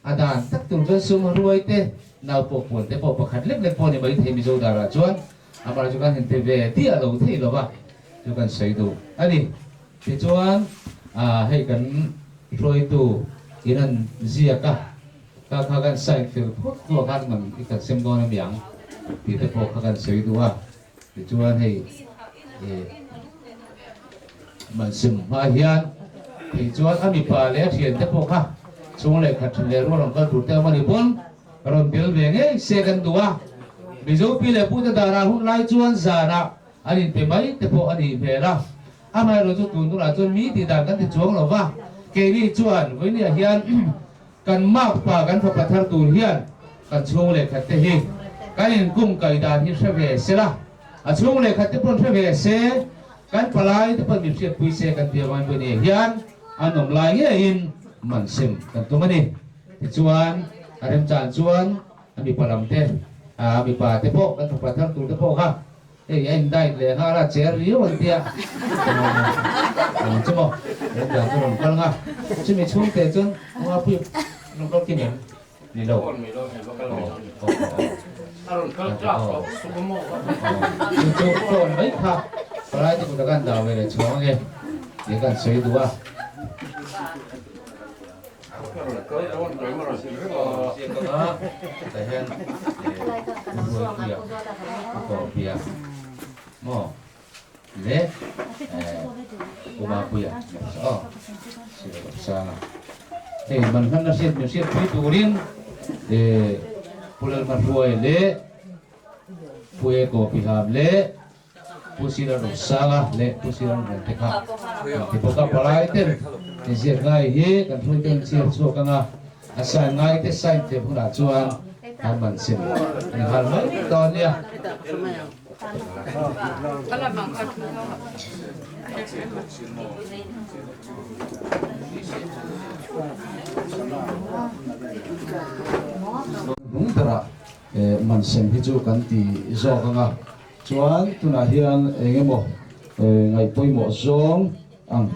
a dan tak tur chuan sum ruai te, nau pawh puan te pawh pakhat lek lek pawh a ni mai thei Mizo darah chuan amah chu kan han ti ve diah lo thei lo va chu kan sawi duh a ni. Tichuan hei kan hruaitu in an ziak a. Ka kha kan sign fel phawt hnuah khan man i kan sem dawn emi ang tih te pawh kha kan sawi duh a, tichuan hei ih man sem hma hian thei chuan a mipa leh a thian te pawh kha chhung leh khat then leh rual rawn kal tur te awm a ni pawn rawn tel ve ngei se kan duh a, Mizo pi leh pu te darah hun lai chuan zanah an inpe mai te pawh a nih hmel a, amaherawhchu tun tunah chuan mi tih dan kan ti chuang lo va, keini chuan vawinia hian Kan makpa kan fapa thar tur hian kan chhung leh khat te hi kan inkum kai dan hi hre ve se la, a chhung leh khat te pawn hre ve se, kan palai te pawn min hriatpui se kan tia vangin pawh hian an awm lai ngeiin man sem kan tum a ni. Tichuan a remchan chuan a mipa lam te, a mipa te pawh kan fapa thar tur te pawh kha Hei a in diet leh nghal a, cher riau an tia. Chu maw, he dan chu rawn kal nga. Chumi chhungte chuan Ngapui rawn kal kim em? Ni lo. Chu chu phone mai kha palai te kut a kan dah ve leh chhuang ange tih kan sawi duh a. Hei man hman na hriat min hriat pui turin Pu Lalhmahruai leh Pu Eko Piham leh Pu Sira Rosanga leh Pu Sira Rante kha an ti bawk a, palai ten inziak ngai hi kan hruai ten chhiar chhuak ang a, a sign ngai te sign thiam hunah chuan an man sim an nghal mai dawn nia. Hnung berah man sem hi chu kan ti zawk ang a. Chuan tunah hian eng emaw ngaih pawimawh zawng ang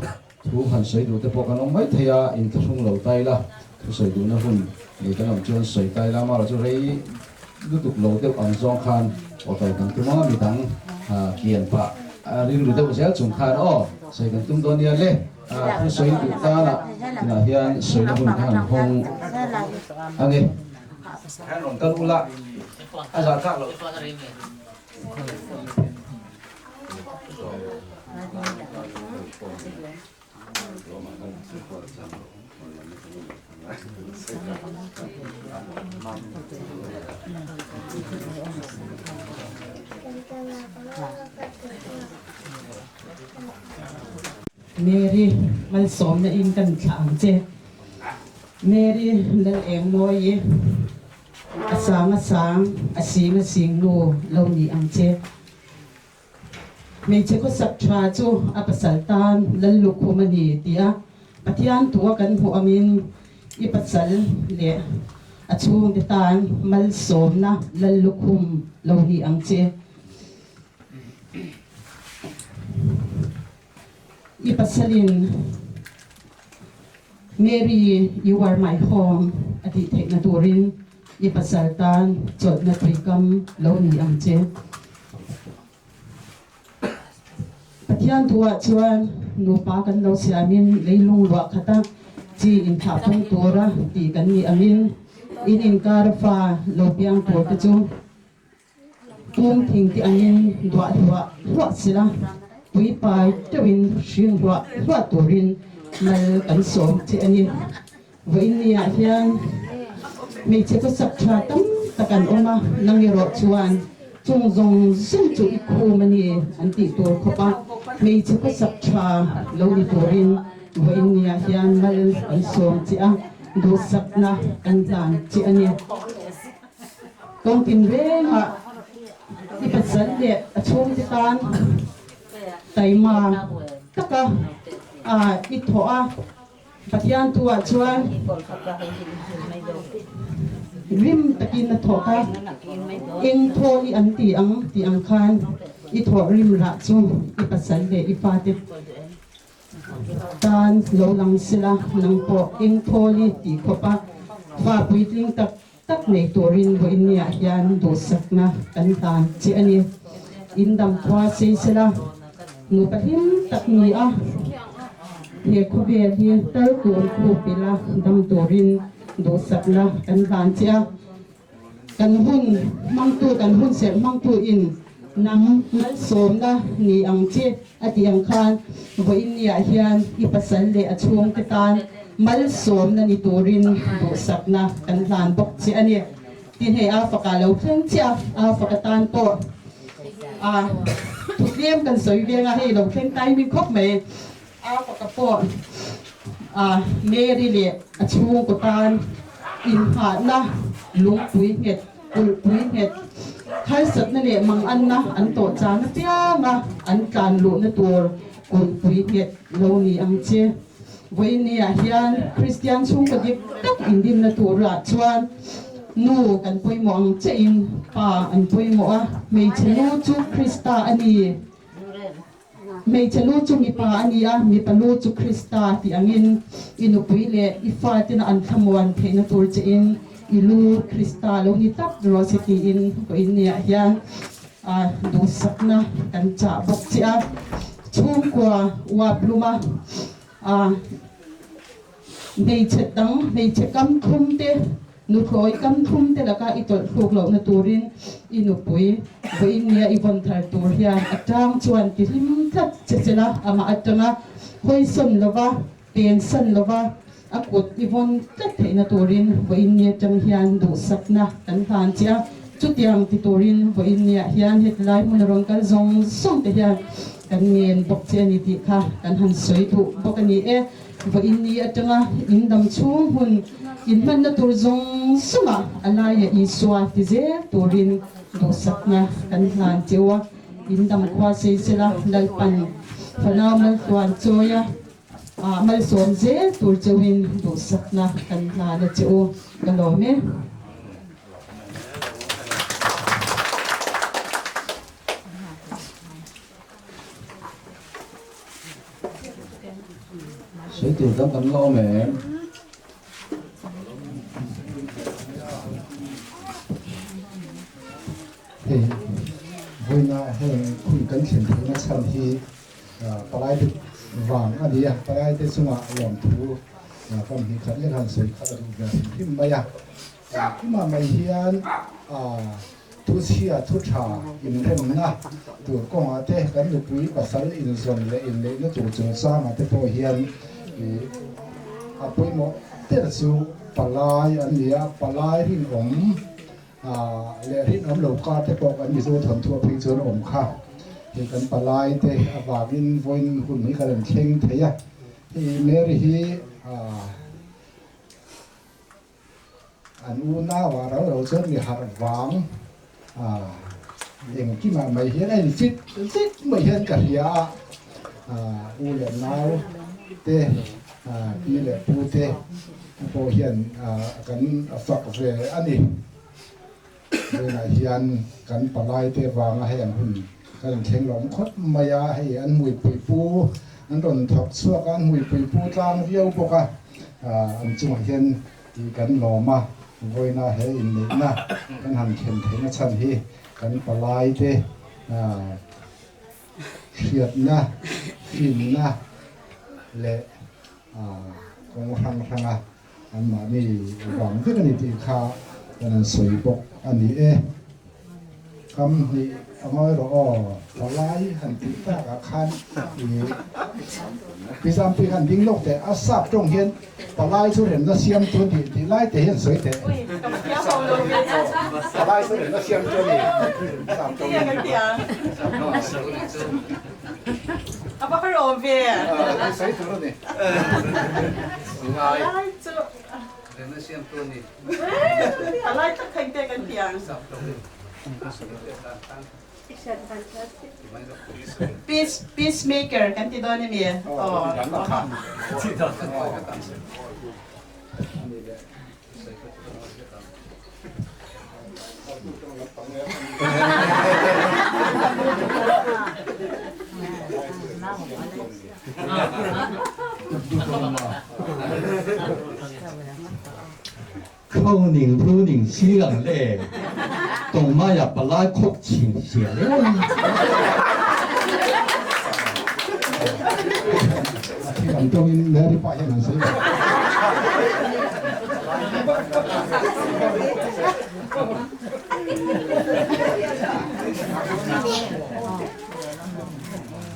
thu han sawi duh te pawh kan awm mai thei a, inthlahrung lo ta ila, thu sawi duhna hun nei kan awm chuan sawi ta ila, amaherawh chu rei lutuk lo deuh ang zawng khan aw kal kan tum ang a, midang kian pah rilru deuh zel chung khan aw sawi kan tum dawn nia le, thu sawi duh tanah tunah hian sawina hun kha han hawng a ni. Kan ula a zah tlak loh. Mary malsawmna in kan thlah ang che. Mary Lal Engmawi a sang a sang, a sing a sing nu lo ni ang che. Hmeichhe khawsak tha chu a pasal tan lal lukhum a ni tia Pathian tua kan hmuh angin i pasal leh a chhungte tan malsawmna lal lukhum lo ni ang che. I pasalin Mary, you are my home a tih theihna turin i pasal tan chawlhna tuikam lo ni ang che. Pathian thuah chuan nupa kan lo siamin leilung luah khata chi inthlah phung tura tih kan nih angin in inkar fa lo piang tur te chu Tum thing te angin duah hluah hluah sila, tui pai teuhin hring hluah hluah turin mal kan sawm che a ni. Vawiin niah hian hmeichhe khawsak tha tam tak an awm a, nang erawh chuan chung zawng zawng chu i khum a ni an tih tur khawp a, hmeichhe khawsak tha lo ni turin vawiin niah hian mal kan sawm che a, duhsakna kan hlan che a ni. Kawngtin rengah i pasal leh a chhungte tan taima taka i thawh a, Pathian tuah chuan rim takin a thawk a, eng thaw i an ti ang tih ang khan i thawh rim rah chu i pasal leh i fate Tan lo lang sela, nang pawh eng thawl i tih khawp a, fa puitling tak tak nei turin vawiinniah hian duhsakna kan hlan che a ni. In dam khua sei sela, nupa hlim tak ni a, he khawvel hi tal kun khup ila dam turin duhsakna kan hlan che a. Kan hun hmangtu, kan hun serh hmangtu in nang malsawmna ni ang che a tih ang khan vawiinniah hian i pasal leh a chhungte tan malsawmna ni turin duhsakna kan hlan bawk che a ni. Tin hei a faka lo thleng chiah a, a faka tan pawh a thutlem kan sawi veng a, hei lo thleng timing khawp mai. A faka pawh a Mary leh a chhungkaw tan inhahna lungpui nghet, kulhpui nghet, harsatna leh manganna an tawh chan apianga an tlan luhna tur kulhpui nghet lo ni ang che. Vawiinniah hian Kristian chhungkaw dik tak indinna turah chuan nu kan pawimawh ang chein pa an pawimawh a, hmeichhe nu chu Krista a ni. Hmeichhe lu chu mipa a ni a, mipa lu chu Krista tih angin i nupui leh i faten an thlamuan theihna tur chein i lu Krista lo ni tlat rawh se tiin vawiinniah hian duhsakna kan chah bawk che a. Chhungkua uap luma hmeichhe dang hmeichhe kam thlum te Nuthlawi kam thum te laka i tawlh thluk lohna turin i nupui vawiin nia i vawn thar tur hian a tang chuan ti hlim tlat che che la, amah atanga hawisawn lova, pensan lova a kut i vawn tlat theihna turin vawiin ni atang hian duhsakna kan hlan che a, chutiang ti turin vawiin niah hian hetilai hmun a rawn kal zawng zawng te hian kan ngen bawk che a ni tih kha kan han sawi duh bawk a ni e. Vawiin ni atanga in dam chhung hun in hmanna tur zawng zawngah a laia Isua ti zel turin duhsakna kan hlan cheu a, in dam khua sei sela Lalpan fanau maltluan chawia malsawm zel tur cheuin duhsakna kan hlan a che u ka lawm e. Sawi tur dang kan la awm em? Hei vawiina heng hun kan thlen theihna chhan hi palaite vang a ni a, palaite chungah lawmthu fam hnih khat lek han sawi khat a duh ve hrim hrim mai a. Engkimah mai hian. Thuchhia thu tha inremna tur kawngah te kan nupui pasal inzawn leh inneihna tur chungchangah te pawh hian ih a pawimawh ber chu palai an ni a, palai rinawm leh rinawm lo kar te pawh kan Mizo thawnthu a phei chuan a awm kha. Hei kan palai te avangin vawiin hun hi kan rawn thleng thei a, hei Mary hi ah. An unau ah ro ro chuan mi harh vang ah engkimah mai hian a in fit vek mai hian ka hria a, ah u leh nau te ah pi leh pu te pawh hian ah kan fak ve a ni. Tunah hian kan palai te vanga hei an hun kan in thleng lawm khawp mai a, hei an hmuipui pu an rawn thawk chhuak a, an hmuipui pu tlang viau bawk a, an chungah hian tih kan lawm a, vawiina he inneihna kan han thlen theihna chhan hi kan palai te hriatna, finna leh kawng hrang hranga Anmahni vang vek a ni tih kha kan han sawi bawk a ni e. Kam hnih a ngawi rawh aw, palai han tih takah khan i Pi Zampi khan ding lawk teh, a sap tawng hian palai chu remna siam tu a ni tih lai te hian sawi teh. Palai chu remna siam tu a ni sap tawng in. A va har awm ve. Sawi tur a ni. Ngai. Palai chu. Remna siam tu ni. Palai tak khain te kan ti ang. Peace peacemaker kan ti dawn emi? Aw. 可能可能死人咧，动脉也不拉哭情写了。 Ang tawngin Mary pa hian an sawi ve.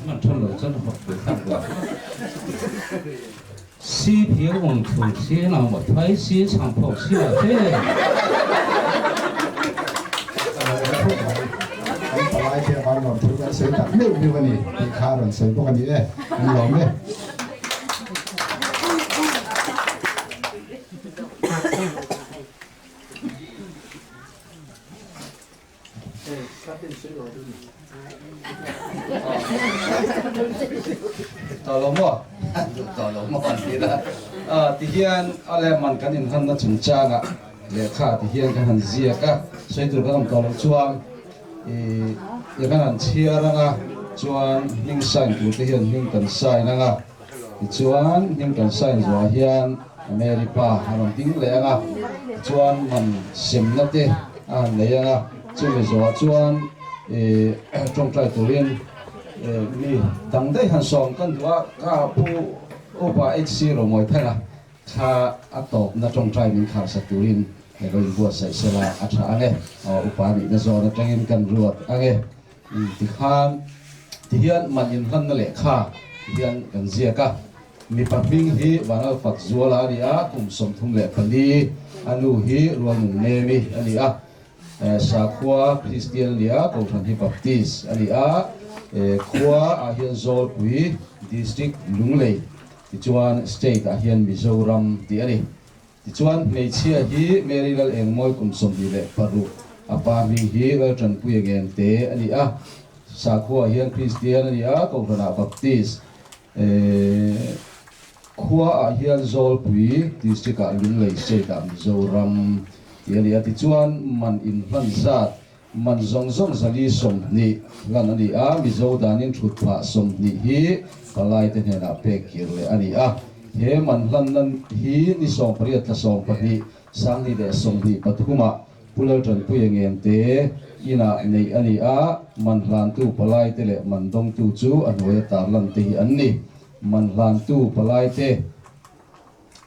Man than lo chuan hawt ve tak lo. Si phiang wang thu si na mo thai si chang phok si la te. Kan palai te avang lawm thu kan sawi tak meuh meuh a ni tih kha a rawn sawi bawk a ni e, an lawm e. Tawh lo maw? Duh tawh lo maw an ti la. Tihian a leh man kan inhanna chungchangah lehkha tihian kan han ziak a, sawi tur kan awm tawh loh chuan i kan han chhiar ang a, chuan hming sign tur te hian hming kan sign ang a, tichuan hming kan sign zawhah hian Mary pa a rawn ding leh ang a, tichuan man semna te a han nei ang a, chumi zawhah chuan ih tawngtai turin mi dang daih han sawm kan duh a, ka pu Upa HC Romawithanga kha a tawpna tawngtai min kharsak turin lo inbuatsaih sela a tha ang e, upa nihna zawn atangin kan ruat ang e tikhan tihian man inhlanna lehkha tihian kan ziak a. Mipa hming hi Vanalfak Zuala a ni a, kum 34, a nu hi Rualnung Nemi a ni a, sakhua Kristian a ni a, Kohhran hi Baptist a ni a, khua ah hian Zawlpui District Lunglei tichuan State ah hian Mizoram tih a ni. Tichuan hmeichhia hi Mary Lalengmawi kum 26, a pa hming hi Laltanpuia Ngente a ni a, sakhua ah hian Kristian a ni a, Kohhran ah Baptist. Khua ah hian Zawlpui District ah Lunglei State ah Mizoram tih a ni a, tichuan man inhlan zat man zawng zawng 120 hlan a ni a, Mizo danin thut phah 20 hi palai te hnenah pek kir leh a ni a, he man hlanna hi ni 18 thla 12 2023 ah Pu Laltanpuia Ngente inah neih a ni a, man hlantu palaite leh man dawngtu chu a hnuaia tarlan te hi an ni. Man hlantu palaite,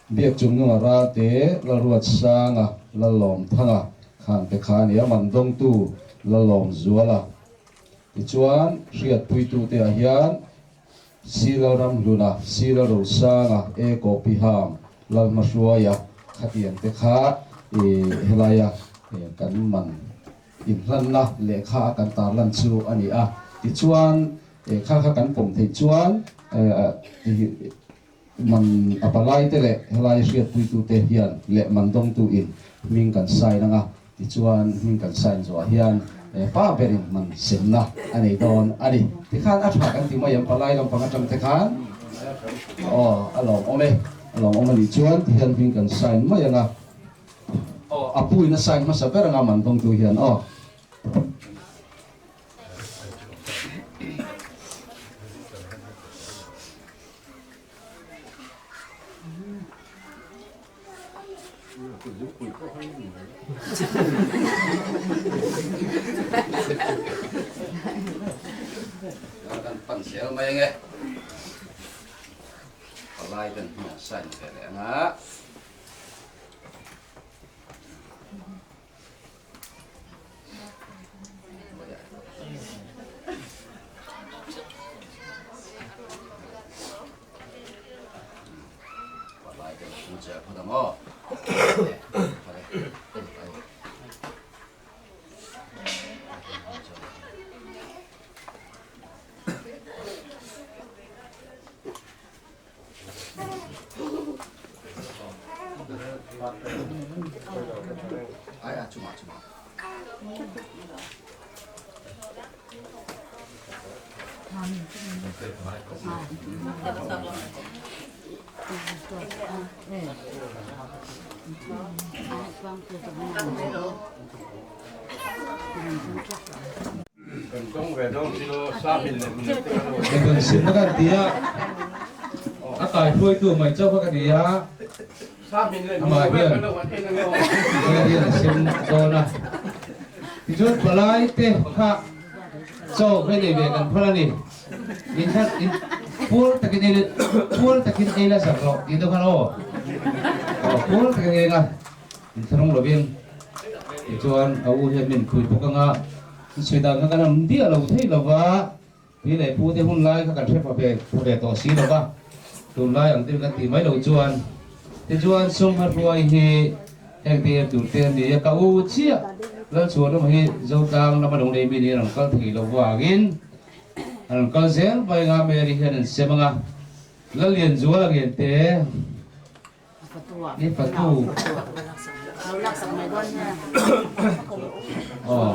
Biakchungnunga Ralte, Lalruatsanga, Lallawmthanga, Khanpe kha a ni a, man dawngtu. Lalawmzuala. Tichuan, hriatpuitute ah hian Sila Ramhluna, Sila Rosanga, E Kawpiham, Lalhmahruaia khatiang te kha helaia kan man inhlanna lehkha a kan tarlan chu a ni a. Tichuan, kha kha kan pawm theih chuan man a palai te leh helai hriatpuitute hian leh man dawngtu in hming kan sign ang a. Tichuan hming kan sign zawhah hian pa berin man semna a nei dawn a ni. Tikhan a tha kan ti mai ang palai lampang atang te khan aw a lawmawm e, a lawmawm a nih chuan tihian hming kan sign mai ang a, aw a pu in a sign hmasa ber anga man dawngtu hian aw. Kan pan zel mai ange. Palai ten hming an sign ve leh anga. Kan sim na kan ti a, a kaihruaitu mai chauh kha ka ni a, amah hian hian a sim dawn a. Tichuan palai te kha chaw hei nei ve kan phal a ni. In khat in puar takin ei puar takin ei la zak rawh tih deuh khan aw. Aw puar takin ei la in thlawng lovin tichuan a u hian min phui bawk anga sawi dan kha kan am diah lo thei lova pi leh pu te hun lai kha kan hre pha ve pha ve tawh si lova tunlai ang te kan tih mai lo chuan tichuan sum hruai hi heng te tur te an ni a ka u chiah Lalchhuanawm hi Zotlang lama lo nei mi niin an rawn kal thei lo vangin an rawn kal zel mai anga Mary hian an sem anga Lallianzuala ngen te Ni fatu. Aw.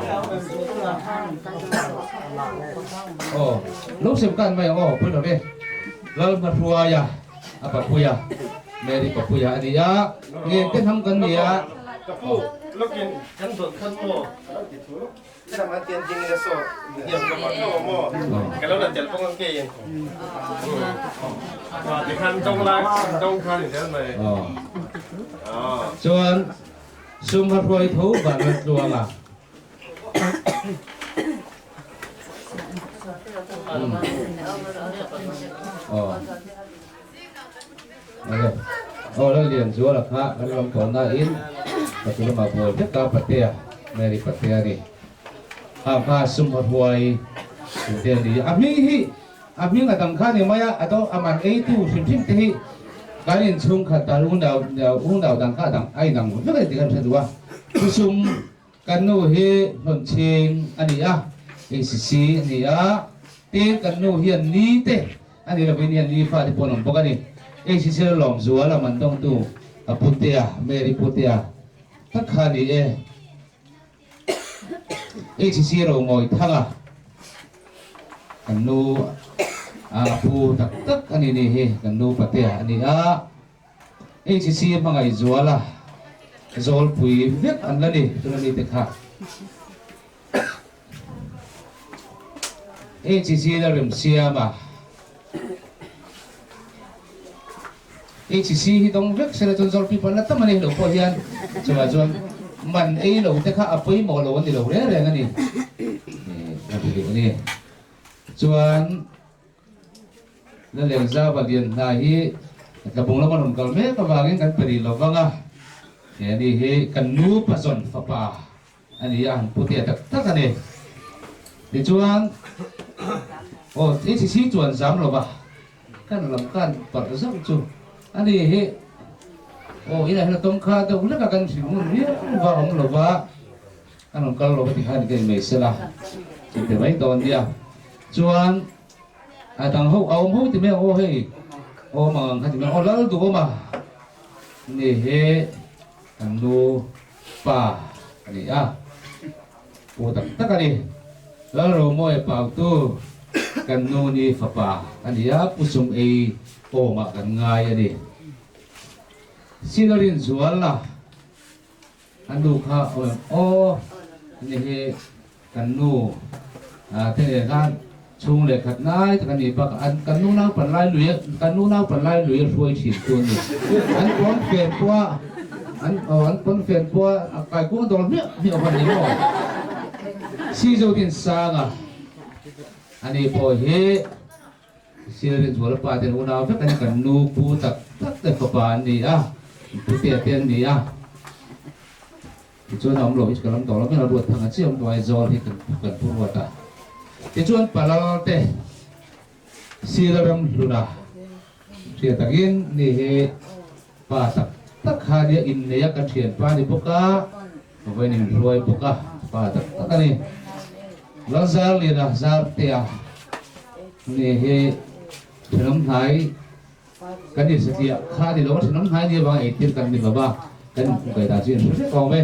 Aw. Lo sem kan mai aw pui lo ve. Lal Hmahruaia a papuia Mary papuia a ni a. Ngen te hnam kan ni a. Ka pu, lokin kan dawt khan maw? Sama tian ding ila saw hniam ka mah tho maw ka lo la tel pawng ang keiin tikhan dong lai dong khan in tel mai Chuan sum a hruai tho van rat tluang a. Aw Lallianzuala kha kan ram tawh nain Patu lamah buai vek a Patea, Mary Patea ni. Kha kha sum a hruai tu te a ni. A hming hi a hming a dang kha ni mai a, a do a man eitu hrim hrim te hi kan inchhungkhat dan unau unau dang kha a dang a inang vek a ni tih kan hre duh a. Chu sum kan nu hi Hlawnchhing a ni a, ACC a ni a, tin kan nu hian ni te A ni lovin hian ni fate pawh an awm bawk a ni. ACC la lawm zual a man dawngtu a Putea, Mary Putea tak kha a ni e. ACC ro ngawi thang a, kan nu a pu tak tak a ni ni hi, kan nu Patea a ni a. ACC hmangaih zual a zawlpui vek an la ni tuna mite kha. HCC la rem siam a. HCC hi dawng vek sela chuan zawr pipa la tam a ni lo pawh hian chuvah chuan man ei lo te kha a pawimawh lo a ni lo reng reng a ni. Ka ti duh a ni. Chuan Lalengzava lian hna hi Tlabung lama rawn kal mek avangin kan pe rih lo vang a. He ani hi kan nu pazawn fapa. a ni a, han putea tak tak a ni. Tichuan, aw HCC chuan zam lova kan lam kan parh zauh chu a ni hi. Aw inah hian a tawng kha deuh hlek a, kan hrilh ngun viau va awm lova a rawn kal lo va ti khan ka inmei sela chu ti mai dawn nia. Chuan a dang ho a awm ho ti mai ang aw hei awm ang ang kha ti mai ang aw lal duh awm a ni hi kan nu pa a ni a pu tak tak a ni lal Romawia pautu kan nu ni fapa a ni a pu sum ei awmah kan ngai a ni Sinarin zual la A nu kha awm em aw ni hi kan nu te nen khan chhung leh khat lai tak a ni bak an kan nu naupan lai lui kan nu naupan lai lui a hruai thin tu a ni an pawn fen pawh a an aw an pawn fen pawh a kai kuang dawl hmiah hmiah awm a ni maw Sizotin sanga ani pawh hi Sir Zualpa ten unau vek an kan nu pu tak tak te fapa an ni a, putea te an ni a. Tichuan a awm lo hi chu ka lam tawh lo mai a, ruat thang a chiah awm tawh Aizawl hi kan kan pu ruat a. Tichuan Palal te Sir ram hluna hria takin ni hi pa tak tak kha nia innei a ka thianpa ni bawk a, Vawiin in hruai bawk a, pa tak tak a ni. Lalzarliana Zartea ni hi thenawm hnai kan ni satliah kha a ni lo a, thenawm hnai ni avanga eitir kan ni lo va, kan inhmuh kai dan chu in hre vek awm e.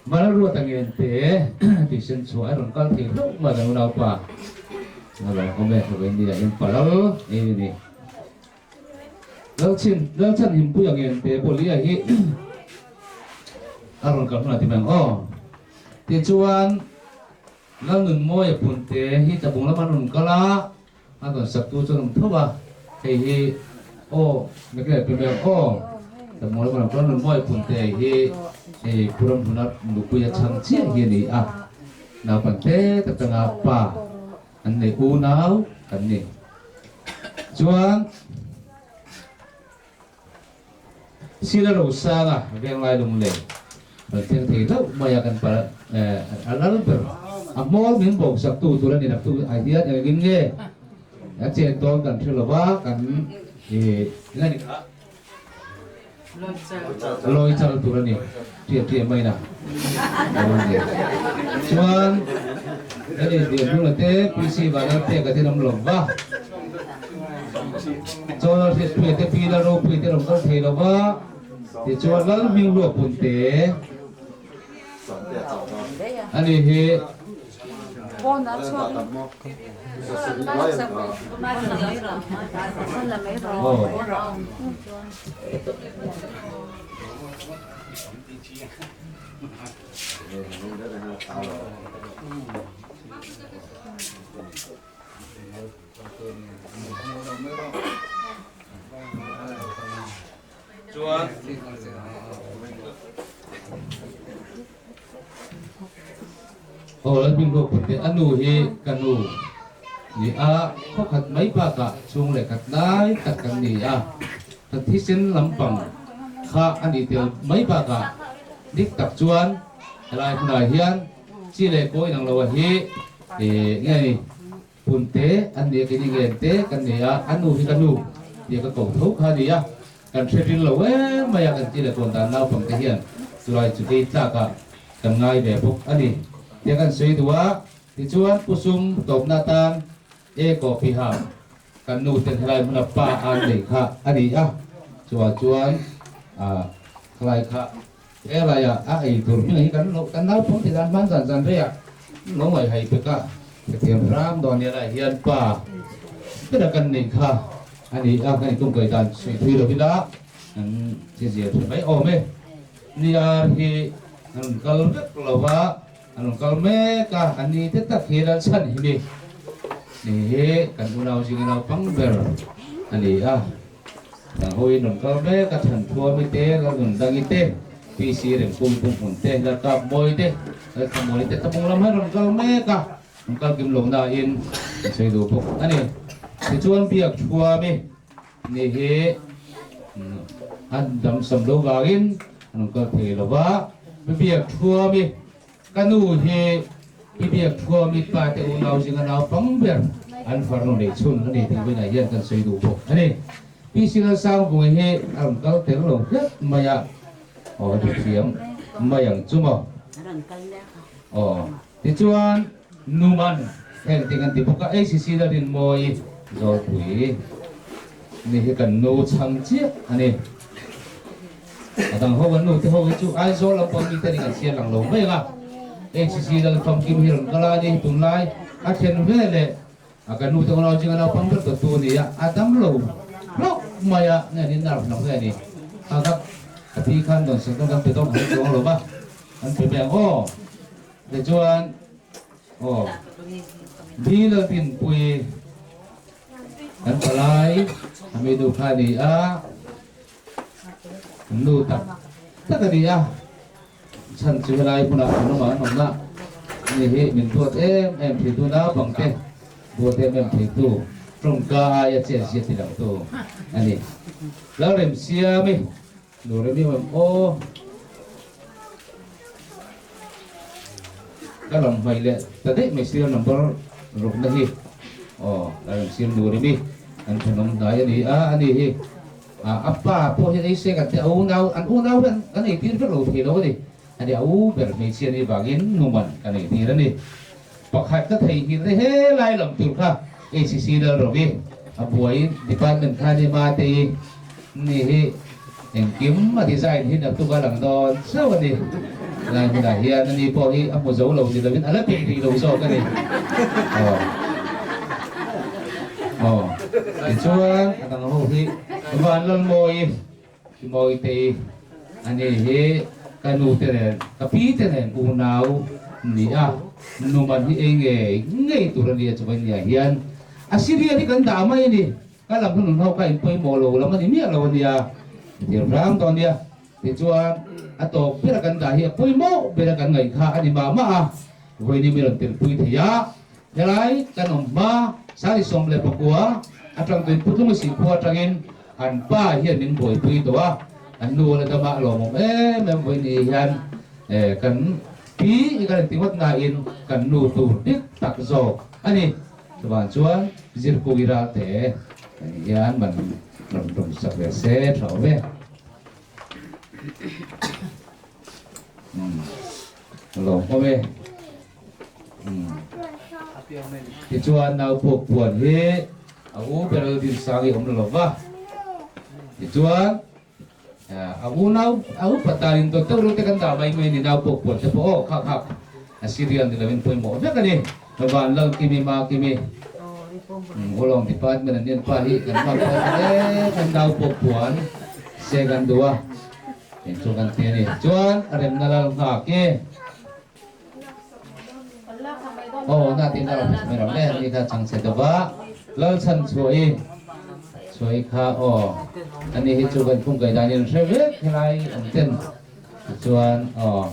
Vanlalruata Ngente tih sen chhuah a rawn kal thei hlauh mai kan unaupa a lo awm e, vawiin ni ah hian palal ei a ni. Lalchin, Lalchan Himpuia Ngente pawh Lia hi a rawn kal hmun a ti mai ang aw. Tichuan, Lalnunmawia Punte hi tlabung lama an rawn kal a, a rawn saktu chu an awm tho a, hei hi aw, nakin a pe mai ang aw. Tlabung lama an rawn kal a, Lalnunmawia Punte hi hei Pu Ramhluna nupuia chhang chiah hi a ni a, naupangte tak tanga pa an nei unau kan ni. Chuan Sila Rosanga Venglai Lunglei rawn thleng thei hlauh mai a kan pa a lal ber a hmawr min bawk sak tu tur a ni naktu ah hian engin nge a chen tawn kan hre lova kan eng a ni kha Lawi chal tur a ni ṭiah ṭiah mai na chuan hei Lianhnuna te PC Vanlal pek a te lam lo va chuan Hriatpuia te Pi Lalropuia te rawn kal thei lo va tichuan Lalhminghlua Punte a ni hi. Chuan Aw Lalbinghlua Punte a nu hi ka nu ni a, khawkhat mai bakah chhung leh khat lai tak kan ni a, kan thisen lampang kha a nih tel mai bakah dik tak chuan helai hmunah hian chi leh kaw inang lo a hi nge ni. Punte an ni a, keini Ngente kan ni a, a nu hi ka nu tia ka ko tho kha a ni a, kan hre ring lo em mai a, kan ti leh tawn dan naupangte hian chulai chu ei tlakah kan ngai ve bawk a ni tia kan sawi duh a, tichuan Pu Sum tawpna atan e kaw piha kan nu ten helai hmuna pa an neih kha a ni a, chuvah chuan khalai kha Helai ah a ei tur hming hi kan lo kan naupang ti dan hman zan zan rei ah lo ngaih hai pek a hetiang hram dawn nia lai hian pa bera kan neih kha a ni a kan intum kai dan suih thui lo ila kan che zia tha mai awm e ni ar hi an rawn kal vek lo va an rawn kal mek a an ni te tak hi lal chhan hi ni ni hi kan unau zinga naupang ber a ni a. Dang hoin rawn kal mek a, Thanphuami te, Lalnundangi te, PC Rengpum Pumhmun te, Lalkapmawi te, Lalthamawni te Tlabung lam hi rawn kal mek a, rawn kal kim lo nain an sawi duh bawk a ni. Tichuan Biakthuami ni hi an damsam lo vangin an rawn kal thei lo va, Biakthuami. Ka nu hi i biak thuam i pa te unau zinga naupang ber an farnu neih chhun a ni tih vawiinah hian kan sawi duh bawk a ni. Pi Silalsangvungi hi a rawn kal tel lo hlek mai a, aw a thiam mai ang chu maw? Aw tichuan Numan heng te kan ti bawk a, ACC Lalrinmawii Zawlpui ni hi kan nu chhang chiah a ni. A dang ho kan nu te ho hi chu Aizawl lampang mi te ning an sial lang lo mai ang a, HCC lal famkim hi rawn kal a ni tunlai a thlen ve leh a kan nu te unau zinga naupang ber dawttu a ni a, a dam lo hlauh mai a, nge ni nerve lam nge ni kha kha ka pi khan dawn sak dawn kan pe dawn kan chuang lo va an pe mai ang aw tichuan aw Bi Laltinpuii kan palai a mi nu kha a ni a. Nu tak tak a ni a, chhan chu helai hmunah kan awm a, an awmna ni hi min duat em em theitu naupangte duat em em theitu tawngka aia chet zia ti langtu a ni. Lalremsiami nu rem em em aw. Ka lam hmaih leh ta daih mai sir number rukna hi aw Lalremsiam nu remi an thenawm hnai a ni a, a ni hi. A pa pawh hian ei se kan ti a, unau an unau hian kan ei tir vek lo thei lo a ni. A ni a u ber hmeichhia nih vangin numan kan ei tir a ni. Pakhat ka theihnghilh te helai lam tur kha HCC Lalrovi a buai department kha ni mate i ni hi engkim a design hi naktuk a lang dawn chauh a ni. Lai hmunah hian ani pawh hi a hmu zo lo ni lovin a la peih rih lo zawk a ni. Aw. Aw. Tichuan a dang ho hi Vanlalmawi Mawitei ani hi ka nu te nen ka pi te nen unau ni a, numan hi ei ngei ngei tur a nia chuan nia hian a serial hi kan dah mai a ni. Ka lam hnunun ho kha in pawimawh lo lam a ni miah lo a nia, tir hram dawn nia. Tichuan a tawp bera kan dah hi a pawimawh bera kan ngaih kha a ni mah mah a, vawiin mi rawn telpui thei a, helai kan awm hma 19 atang tuin Putlunga Sihkhua atangin an pa hian min buaipui tawh a, an nu la dama a lawmawm em em vawiin ni hian kan pi i kan inti ngawt nain kan nu tur dik tak zawk a ni. Chuvang chuan zirpui ralte kan hian man rawn tum sak ve se tha awm e. Lawm awm e. Tichuan naupuk puan hi a u ber Dinsang hi awm lo va. Tichuan a unau a upa tanin dawt deuh reuh te kan dah mai mai ni naupuk puan te pawh aw khak khak a serial ni lovin pawimawh vek a ni. Vanlalkimi Makimi Ulawng department an en pa hi kan hman pawh ta em em naupuk puan se kan duh a. Eng chu kan ti a ni. Chuan a remna lal nghak e. Aw na tin a rawn mai ram le ni kha chang chhe deuh a. Lal chhan chhuah i chhuah i kha aw ani hi chu kan phung kai dan in hre vek helai awm ten tichuan aw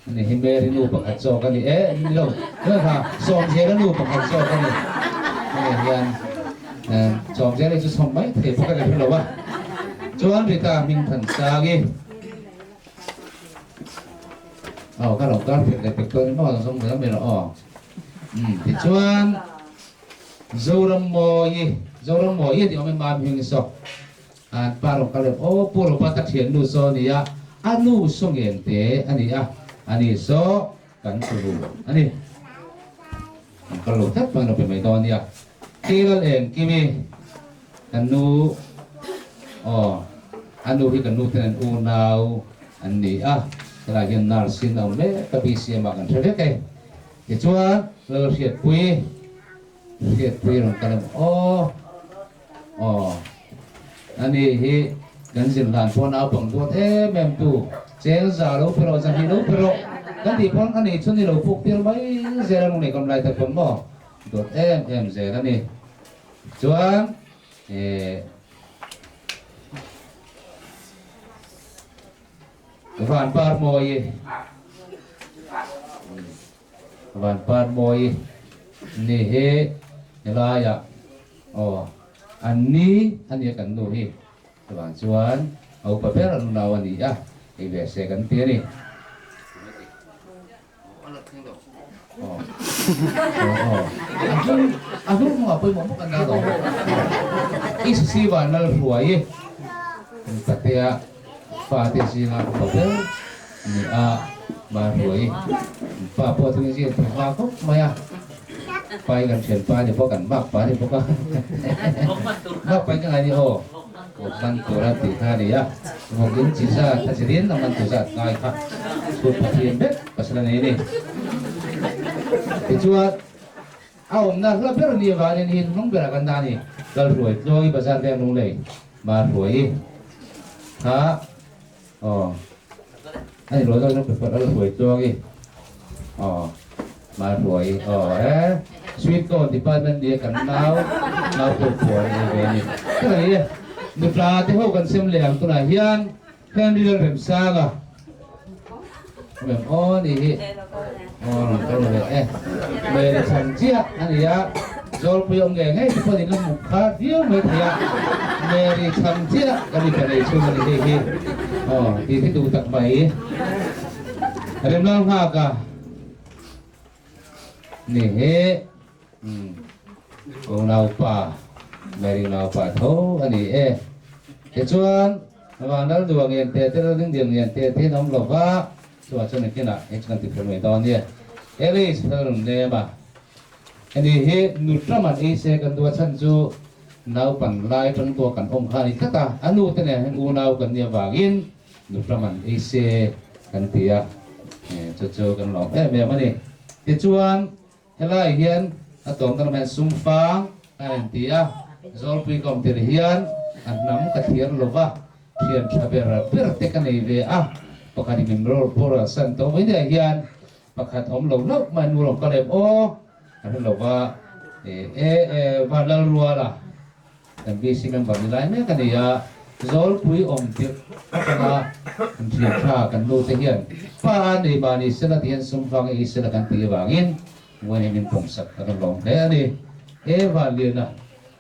ani hi Mary nu pakhat zawk a ni e ni lo kha Sawmzela nu pakhat zawk a ni ani hian Sawmzela hi chu sawm mai thei bawk a ka hre lo a chuan Rita hming than sang i Aw ka lo kar phet leh pek dawn emaw zawng mai mai rawh aw. Um tichuan Zoram Mawi Zoram Mawi tih awm em mam hming saw an pa rawn kal em aw Pu Robert a thiannu saw a ni a a nu saw ngen te a ni a ani saw kan turu a ni. An kal lo tlat pawhin a pe mai dawn a nia. Keilal eng Kimi kan nu aw a nu hi kan nu ten an unau an ni a helai hian nurse in a awm mek a BCM ah kan hre vek e. Tichuan Lalhriatpui Hriatpui rawn kal em aw aw ani hi kan zir hlan pawh naupang duat em em tu cheng za lo pe rawh zahnih lo pe rawh kan tih pawn ani chu ni lo puk tir mai zel a nung kam lai tak pawn maw duat em em zel ani chuan eh Vanpar mawi Vanpar mawi ni hi helaiah aw an ni a nia kan nu hi chuvang chuan a upa ber an unau a ni a hei ve se kan ti a ni. A hnung hnungah pawimawh bawk an la lo. ECC van lal hruai i patea fate zinga upa ber ni a van hruai i pa pawh thil zir thei hma khawp mai a. Pa hi kan thianpa a ni bawk, kan makpa a ni bawk a. Makpa hi ka ngai ni aw. Vawk man tur a tih kha a ni a, vawk in chi zat a zirin a man tur zat ngai kha chhut pathian vek pasal a nei a ni. Tichuan, a awmna hla ber ni avangin hi hnung berah kan dah a ni. Lalhruai Tluangi Bazar Veng Lunglei Mahruai kha aw a ni rual dawn paper Lalhruai Tluangi aw Mahruai aw he sweet corn department nia kan nau nau pawh phuar a ni ve a ni. Ka ni e nutla te ho kan sem leh ang tunah hian Henry Lalremsanga Mem aw ni hi aw rawn kal ve e Mary chhan chiah a ni a Zawlpui awm ngei ngei te pawh in la hmu kha viau mai thei a Mary chhan chiah ka ni ka nei chhung a ni hei hi aw tih hi duh tak mai Remlal nghak a ni hi Ko naupa, Mary naupa tho a ni e. Tichuan, Vanlal dua ngen te te Lalring dial ngen te te in awm lo va, chuvah chuan nakinah hei chu kan ti fel mai dawn nia. Alice fel rawn nem a, heni hi nutram an ei se kan dua chhan chu naupan lai tang tua kan awm kha a ni tlat a, a nu te nen hian unau kan nih avangin nutram an ei se kan ti a, chu chu kan lawm em em a ni. Tichuan, Helai hian a tawmna lamah hian sumfang a rawn ti a, Zawlpui ka awm tir hian a hnam ka thlir lo va, thian tha ber ber te ka nei ve a, pakhat in min boral san tawh mai nia hian pakhat awm lo hlauh mai nu rawn kal em aw ka hre lo va, e e e Vanlalruala. Kan BC member ni lai mek a ni a, Zawlpui awm tirh atanga kan thian tha kan nu te hian pa a nei mahni sela ti hian sum vang ei sela kan tih avangin Muan hi min pawmsak a rawn lawm hle a ni. He Vanliana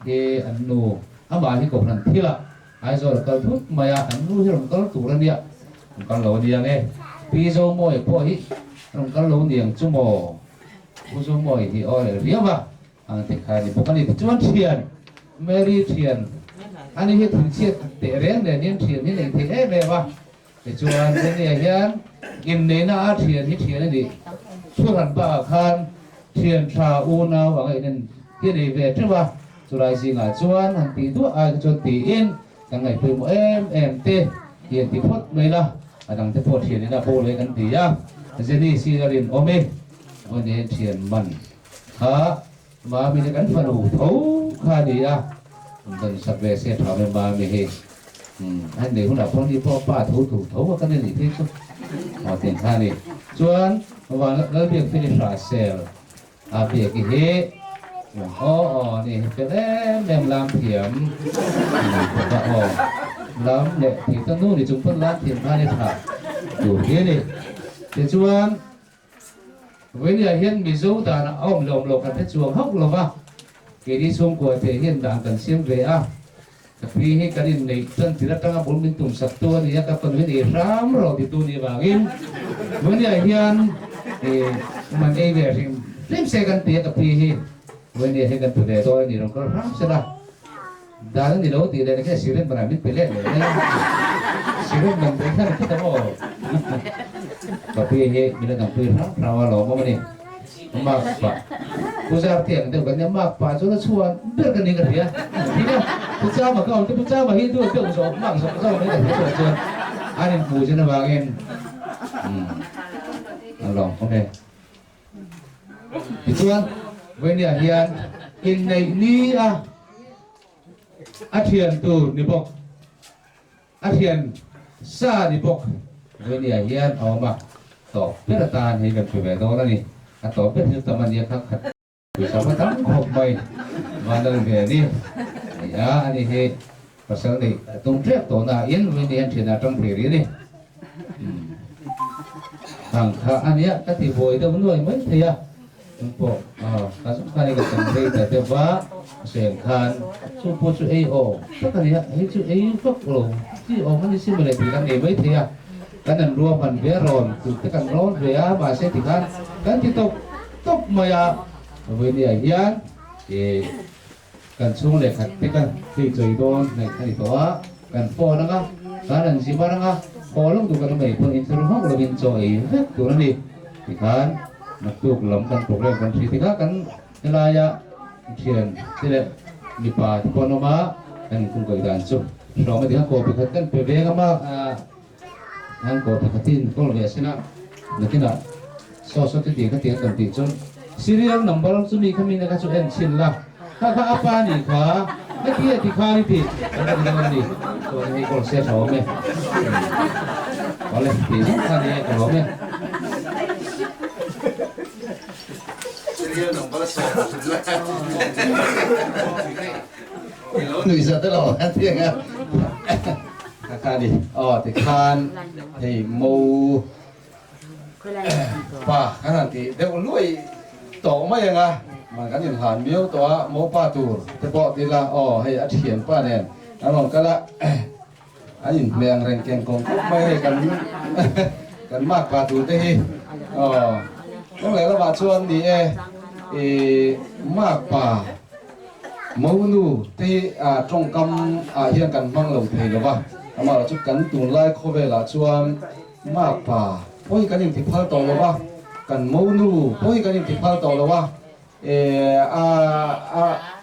hi an nu amah hi kohhran thilah Aizawl a kal thut mai a, an nu hi rawn kal tur a nia, rawn kal lo a nia nge Pi Zomawia pawh hi rawn kal lo niang chu maw? Pu Zomawia hi aw leh riau a. Ang te kha ni bawk a ni. Tichuan thian, Mary thian, ani hi thinchhiat teh reng nen hian thian hi nei thei em em a. Tichuan henia hian inneihna a thian hi thian a nih. Thuhran bakah khan thian tha unau anga inen hi nei ve teuh a. Chulai zingah chuan han tih duah ai kha chuan tiin kan ngaihpawimawh em em te hi an ti phawt mai la. A dangte pawh thian ina bo leh kan ti a. Jenny si a rinawm e. Vawiin hian thian man. Kha Mami hi kan fanu tho kha a ni a, dan sak ve se tha mai Mami hi. Umm a nei hunah pawh ni pawh pa tho tur tho a kan ni phei chu aw tiang kha a ni. Chuan Van Lalbiak finish ah sel a biak i hi aw aw ni hi fel em em lam thiam ni bawk a aw lam leh thei ta nu ni chung pawn lam thiam kha ni tha tur hi a ni. Tichuan. Vawinia hian Mizo danah a awm leh awm lo kan hre chuang hauh lo va, keini chhungkua te hian dan kan siam ve a, ka pi hi kan inneih tan tir atanga bul min tum sak tu a ni a, ka fanu hi nei hram rawh titu nih avangin Vawinia hian man ei ve hrim hrim se kan ti a, ka pi hi Vawinia hian kan pe ve dawn a ni rawn kal hram sela. Dan a ni lo tih leh nge siren banah min pe let leh mai a, siren ban ve khan a phut ang aw. Ka pi hi min la dangpui hrang hrang a lawmawm a ni. Mark pah Pu Zarte ang deuh kan nia, Mark pah chuan a chhuan ber ka ni ka hria. Tina Pu Chama ka awm te Pu Chama hi duat deuh zawk Mark zawk zawk mai ka hria chuan chuan an inhmuh zin avangin umm a lawmawm e. Tichuan, Vawinia hian inneih ni a a thian tur ni bawk, a thian sa ni bawk Vawinia hian a awm a, tawp ber atan hei kan hre ve dawn a ni. A tawp ber thil tam a nia kha khat pawisa va tam khawp mai Vanlal ve a ni. Nia, ani hi Pasal neih a tum tep tawh na in Winnie hian thian a tang thei rih a ni. Ang kha a nia ka ti buai deuh nuai mai thei a. Chung pawh ka zuk khan i ka chang rei ta deuh va, a sawi ang khan chu pawh chu ei aw tak a nia, hei chu ei vak lo chi awm a ni si mawle tih kan nei mai thei a. Kan an ruahman ve rawn tute kan rawn ve a, mahse tikhan. Kan ti tawp tawp mai a. Vawinia hian ih kan chhung leh khat te ka hei chawi dawn hnaih a ni tawh a, kan phone anga kan an zim ar anga haw lawk duh kan awm ei pawn inthlur hauh lovin chaw ei vek tur a ni. Tikhan naktuk lam kan program kan hri tikha kan helaia thian te leh mipa te pawh an awm a, kan inkungkaih dan chu hrawm a ti khan kawpi khat kan pe ve ngam a. An kaw pakhatin kawl ve sin a, nakinah saw saw chuti kha ti an rawn tih chuan serial number chumi kha mina kha chu en chhin la, kha kha a pa nih kha heti a ti khan i ti kan rawn dawn a ni, chuan hei kawl se tha awm e, awle tih zawng kha ni e ka lawm e. Serial number saw chhin la. Nuih zat elo a ti ang a. Kha kha ni aw tikhan hei mo pa kan han tih deuh luai tawh mai ang a man kan inhlan miau tawh a mo pa tur te pawh ti ila aw hei a thianpa nen an rawn kal a an inhmeh ang reng keng kawng khawp mai hei kan kan mak pa tur te hi aw kawng leh lamah chuan ni e ih mak pa Monu te hi tawngkam ah hian kan hmang lo thei lo va, amaherawh chu kan tunlai khawvelah chuan makpa pawh hi kan inti phal tawh lo va, kan monu pawh hi kan inti phal tawh lo va,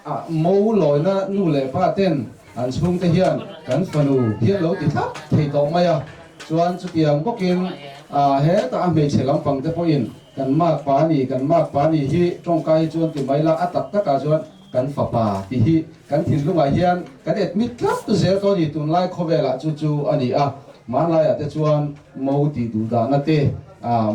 a mo lawina nu leh pa ten an chhungte hian kan fanu hi an lo ti thlap thei tawh mai a, chuan chutiang bawkin hetah a hmeichhe lampang te pawhin Kan mak pa ni, kan mak pa ni hi tawngkai hi chuan ti mai la, a tak takah chuan kan fapa tih hi kan thinlungah hian kan admit tlat zel tawh a ni. Tunlai khawvelah chu chu a ni a, hmanlaiah te chuan mo tih duh dahna te,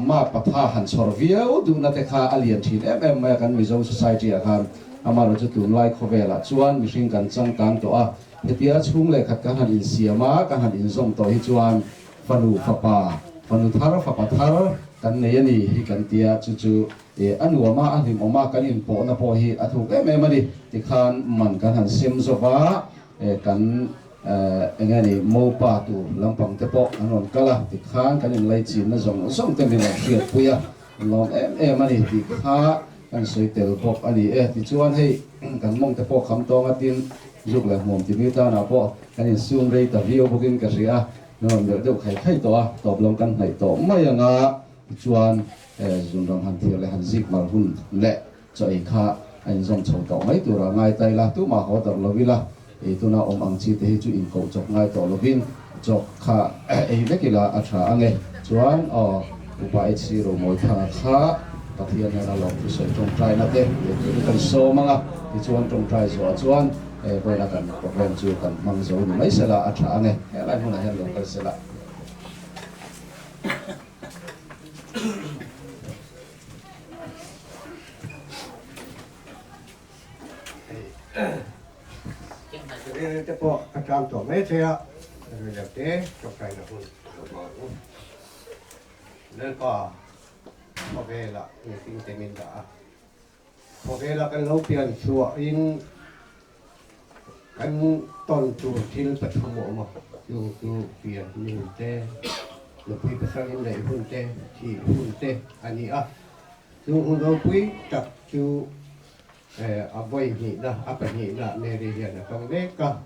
mak patha han chhawr viau duhna te kha a lian thin em em mai a kan Mizo society ah khan. Amaherawhchu chu tunlai khawvelah chuan mihring kan changkang tawh a, hetia chhung leh khat kan han insiam a, kan han inzawm tawh hi chuan Fanu fapa, fanu thar fapa thar kan nei a ni hi kan tia, chu chu a nuam a, a hlimawm a, kan inpawhna pawh hi a thuk em em a ni. Tikhan man kan han sem zawva, kan eng nge ni mopa tur lampang te pawh an rawn kal a, tikhan kan inlaichinna zawng zawng te min rawn hriatpui a, an lawm em em a ni tih kha kan sawi tel bawk a ni e. Tichuan hei kan mawng te pawh kham tawng a, tin zuk leh hmuam timi tanah pawh kan insum rei ta viau bawkin ka hria a. Nuam deuh deuh khai khai tawh a, tawp lam kan hnaih tawh mai ang a, tichuan zunram han thir leh han zik mar hun leh chaw ei kha a inzawm chho tawh mai turah ngai ta ila, tumah haw darh lo ila, ei tuna awm ang chi te hi chu inkoh chawp ngai tawh lovin chaw kha ei vek ila a tha ang e. Chuan aw Upa HC Romawithanga kha Pathian hian a lawm thusawi tawngtaina te leh turin kan sawm ang a, tichuan tawngtai zuah chuan He vawiina kan program chu kan hmang zo ni mai sela a tha ang e, helai hmunah hian lo kal sela. Ril te pawh a tang tawh mai thei a, ril lo te tawngtaina hun lo hmang ang. Lalpa khawvelah mihring te min dah a. Khawvela kan lo pian chhuahin kan tawn tur thil pathum a awm a, chung chu pian ni hun te, nupui pasal inneih hun te, thih hun te a ni a. Chung hun ropui tak chu a vawi hnihna, a pahnihna Mary hian a tawng mek a.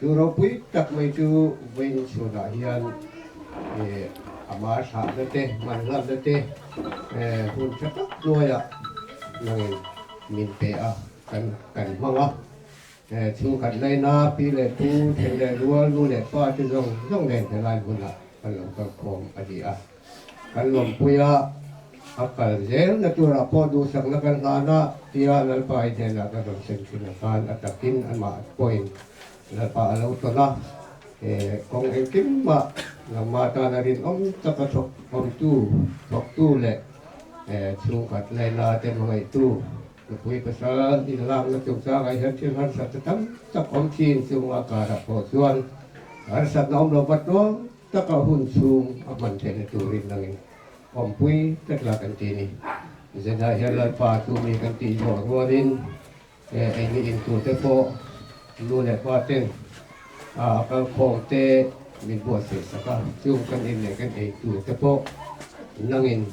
Chu ropui tak mai chu vawiin chhunah hian ama thlahna te, hmanhlanna te hun tha tak hnuaiah nangin min pe a, kan kan hmang a. Chhungkhat laina pi leh pu, then leh rual, nu leh pa te zawng zawng nen helai hmunah kan lo kalkhawm a ni a. Kan lawmpui a, a kal zel na turah pawh duhsakna kan hlan a, tia Lalpa i hnenah ka rawn sem thin a khan a takin amah pawhin Lalpa a lo tawn a, he kawng engkim mah nangmah tana rinawm taka thawk awmtu, thawktu leh chhungkhat laina te hmangaihtu nupui pasal inlakna chungchangah hian thil harsatna tam tak awm thin chunga karah pawh chuan harsatna awm lo vat ruang Taka hun chhung a hman theihna turin nangin awmpui tlat la kan ti ni. Zedai hian Lalpa chu mi kan tih zawh rualin eini in tur te pawh nu leh pa ten a kalkhawm te min buatsaih sak a, chung kan in leh kan ei tur te pawh nangin.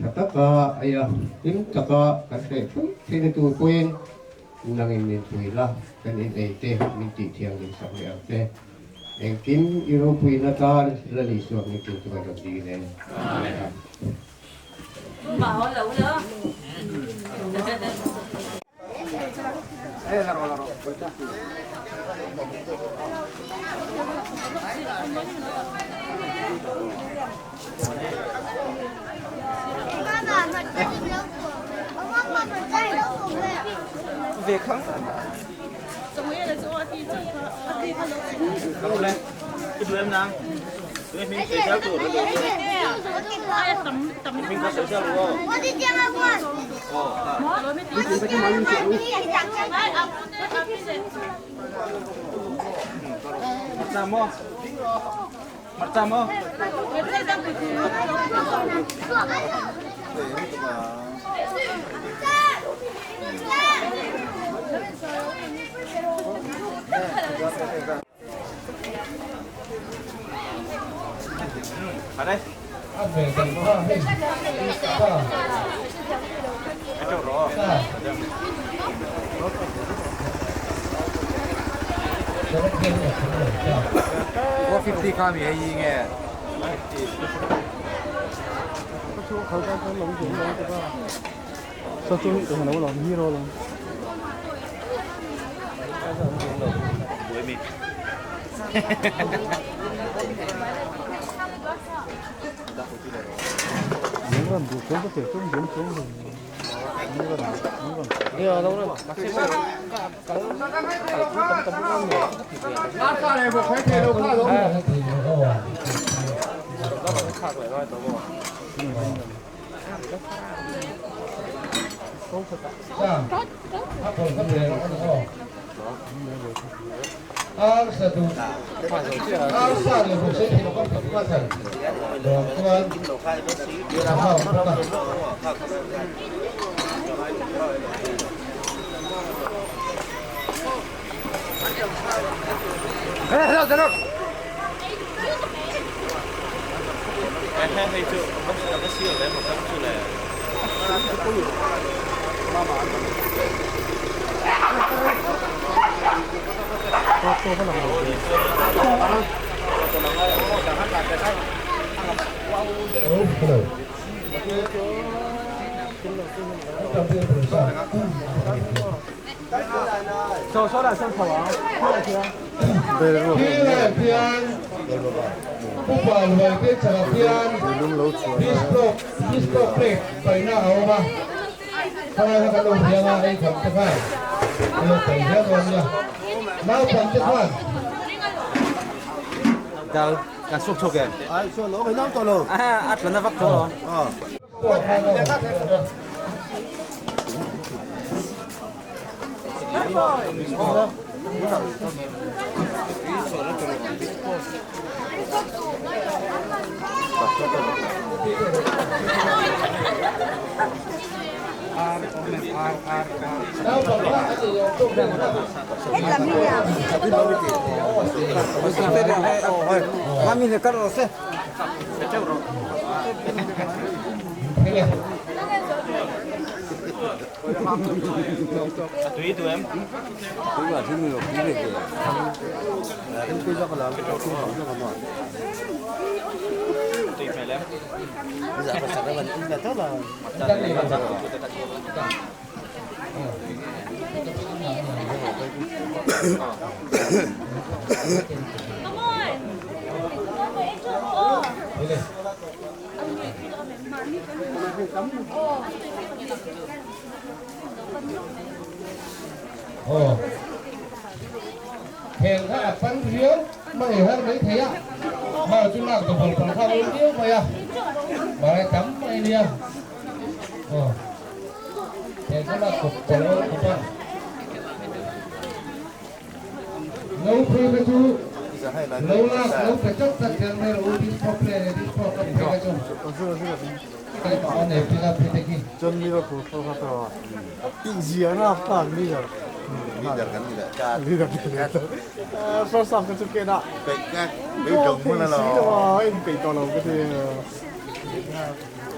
Tha taka ei a, hlim taka kan hreh theuh theihna tur pawhin nangin min pui la, kan in ei te min tih thianghlim sak leh ang che. Engkim i ropuina tan Lal Isua hming chu kan rawn dil e. Amen.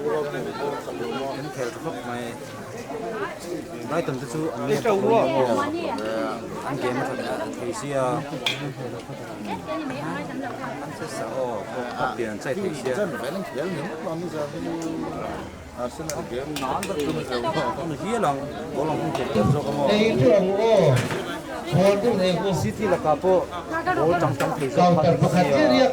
An khel tha khawp mai. Brighton te chu an nep tawh lo maw? An game a that thei sia. Manchester aw cup lian an chai thei sia. City lakah pawh ball chang tam thei zawk kha ni sia.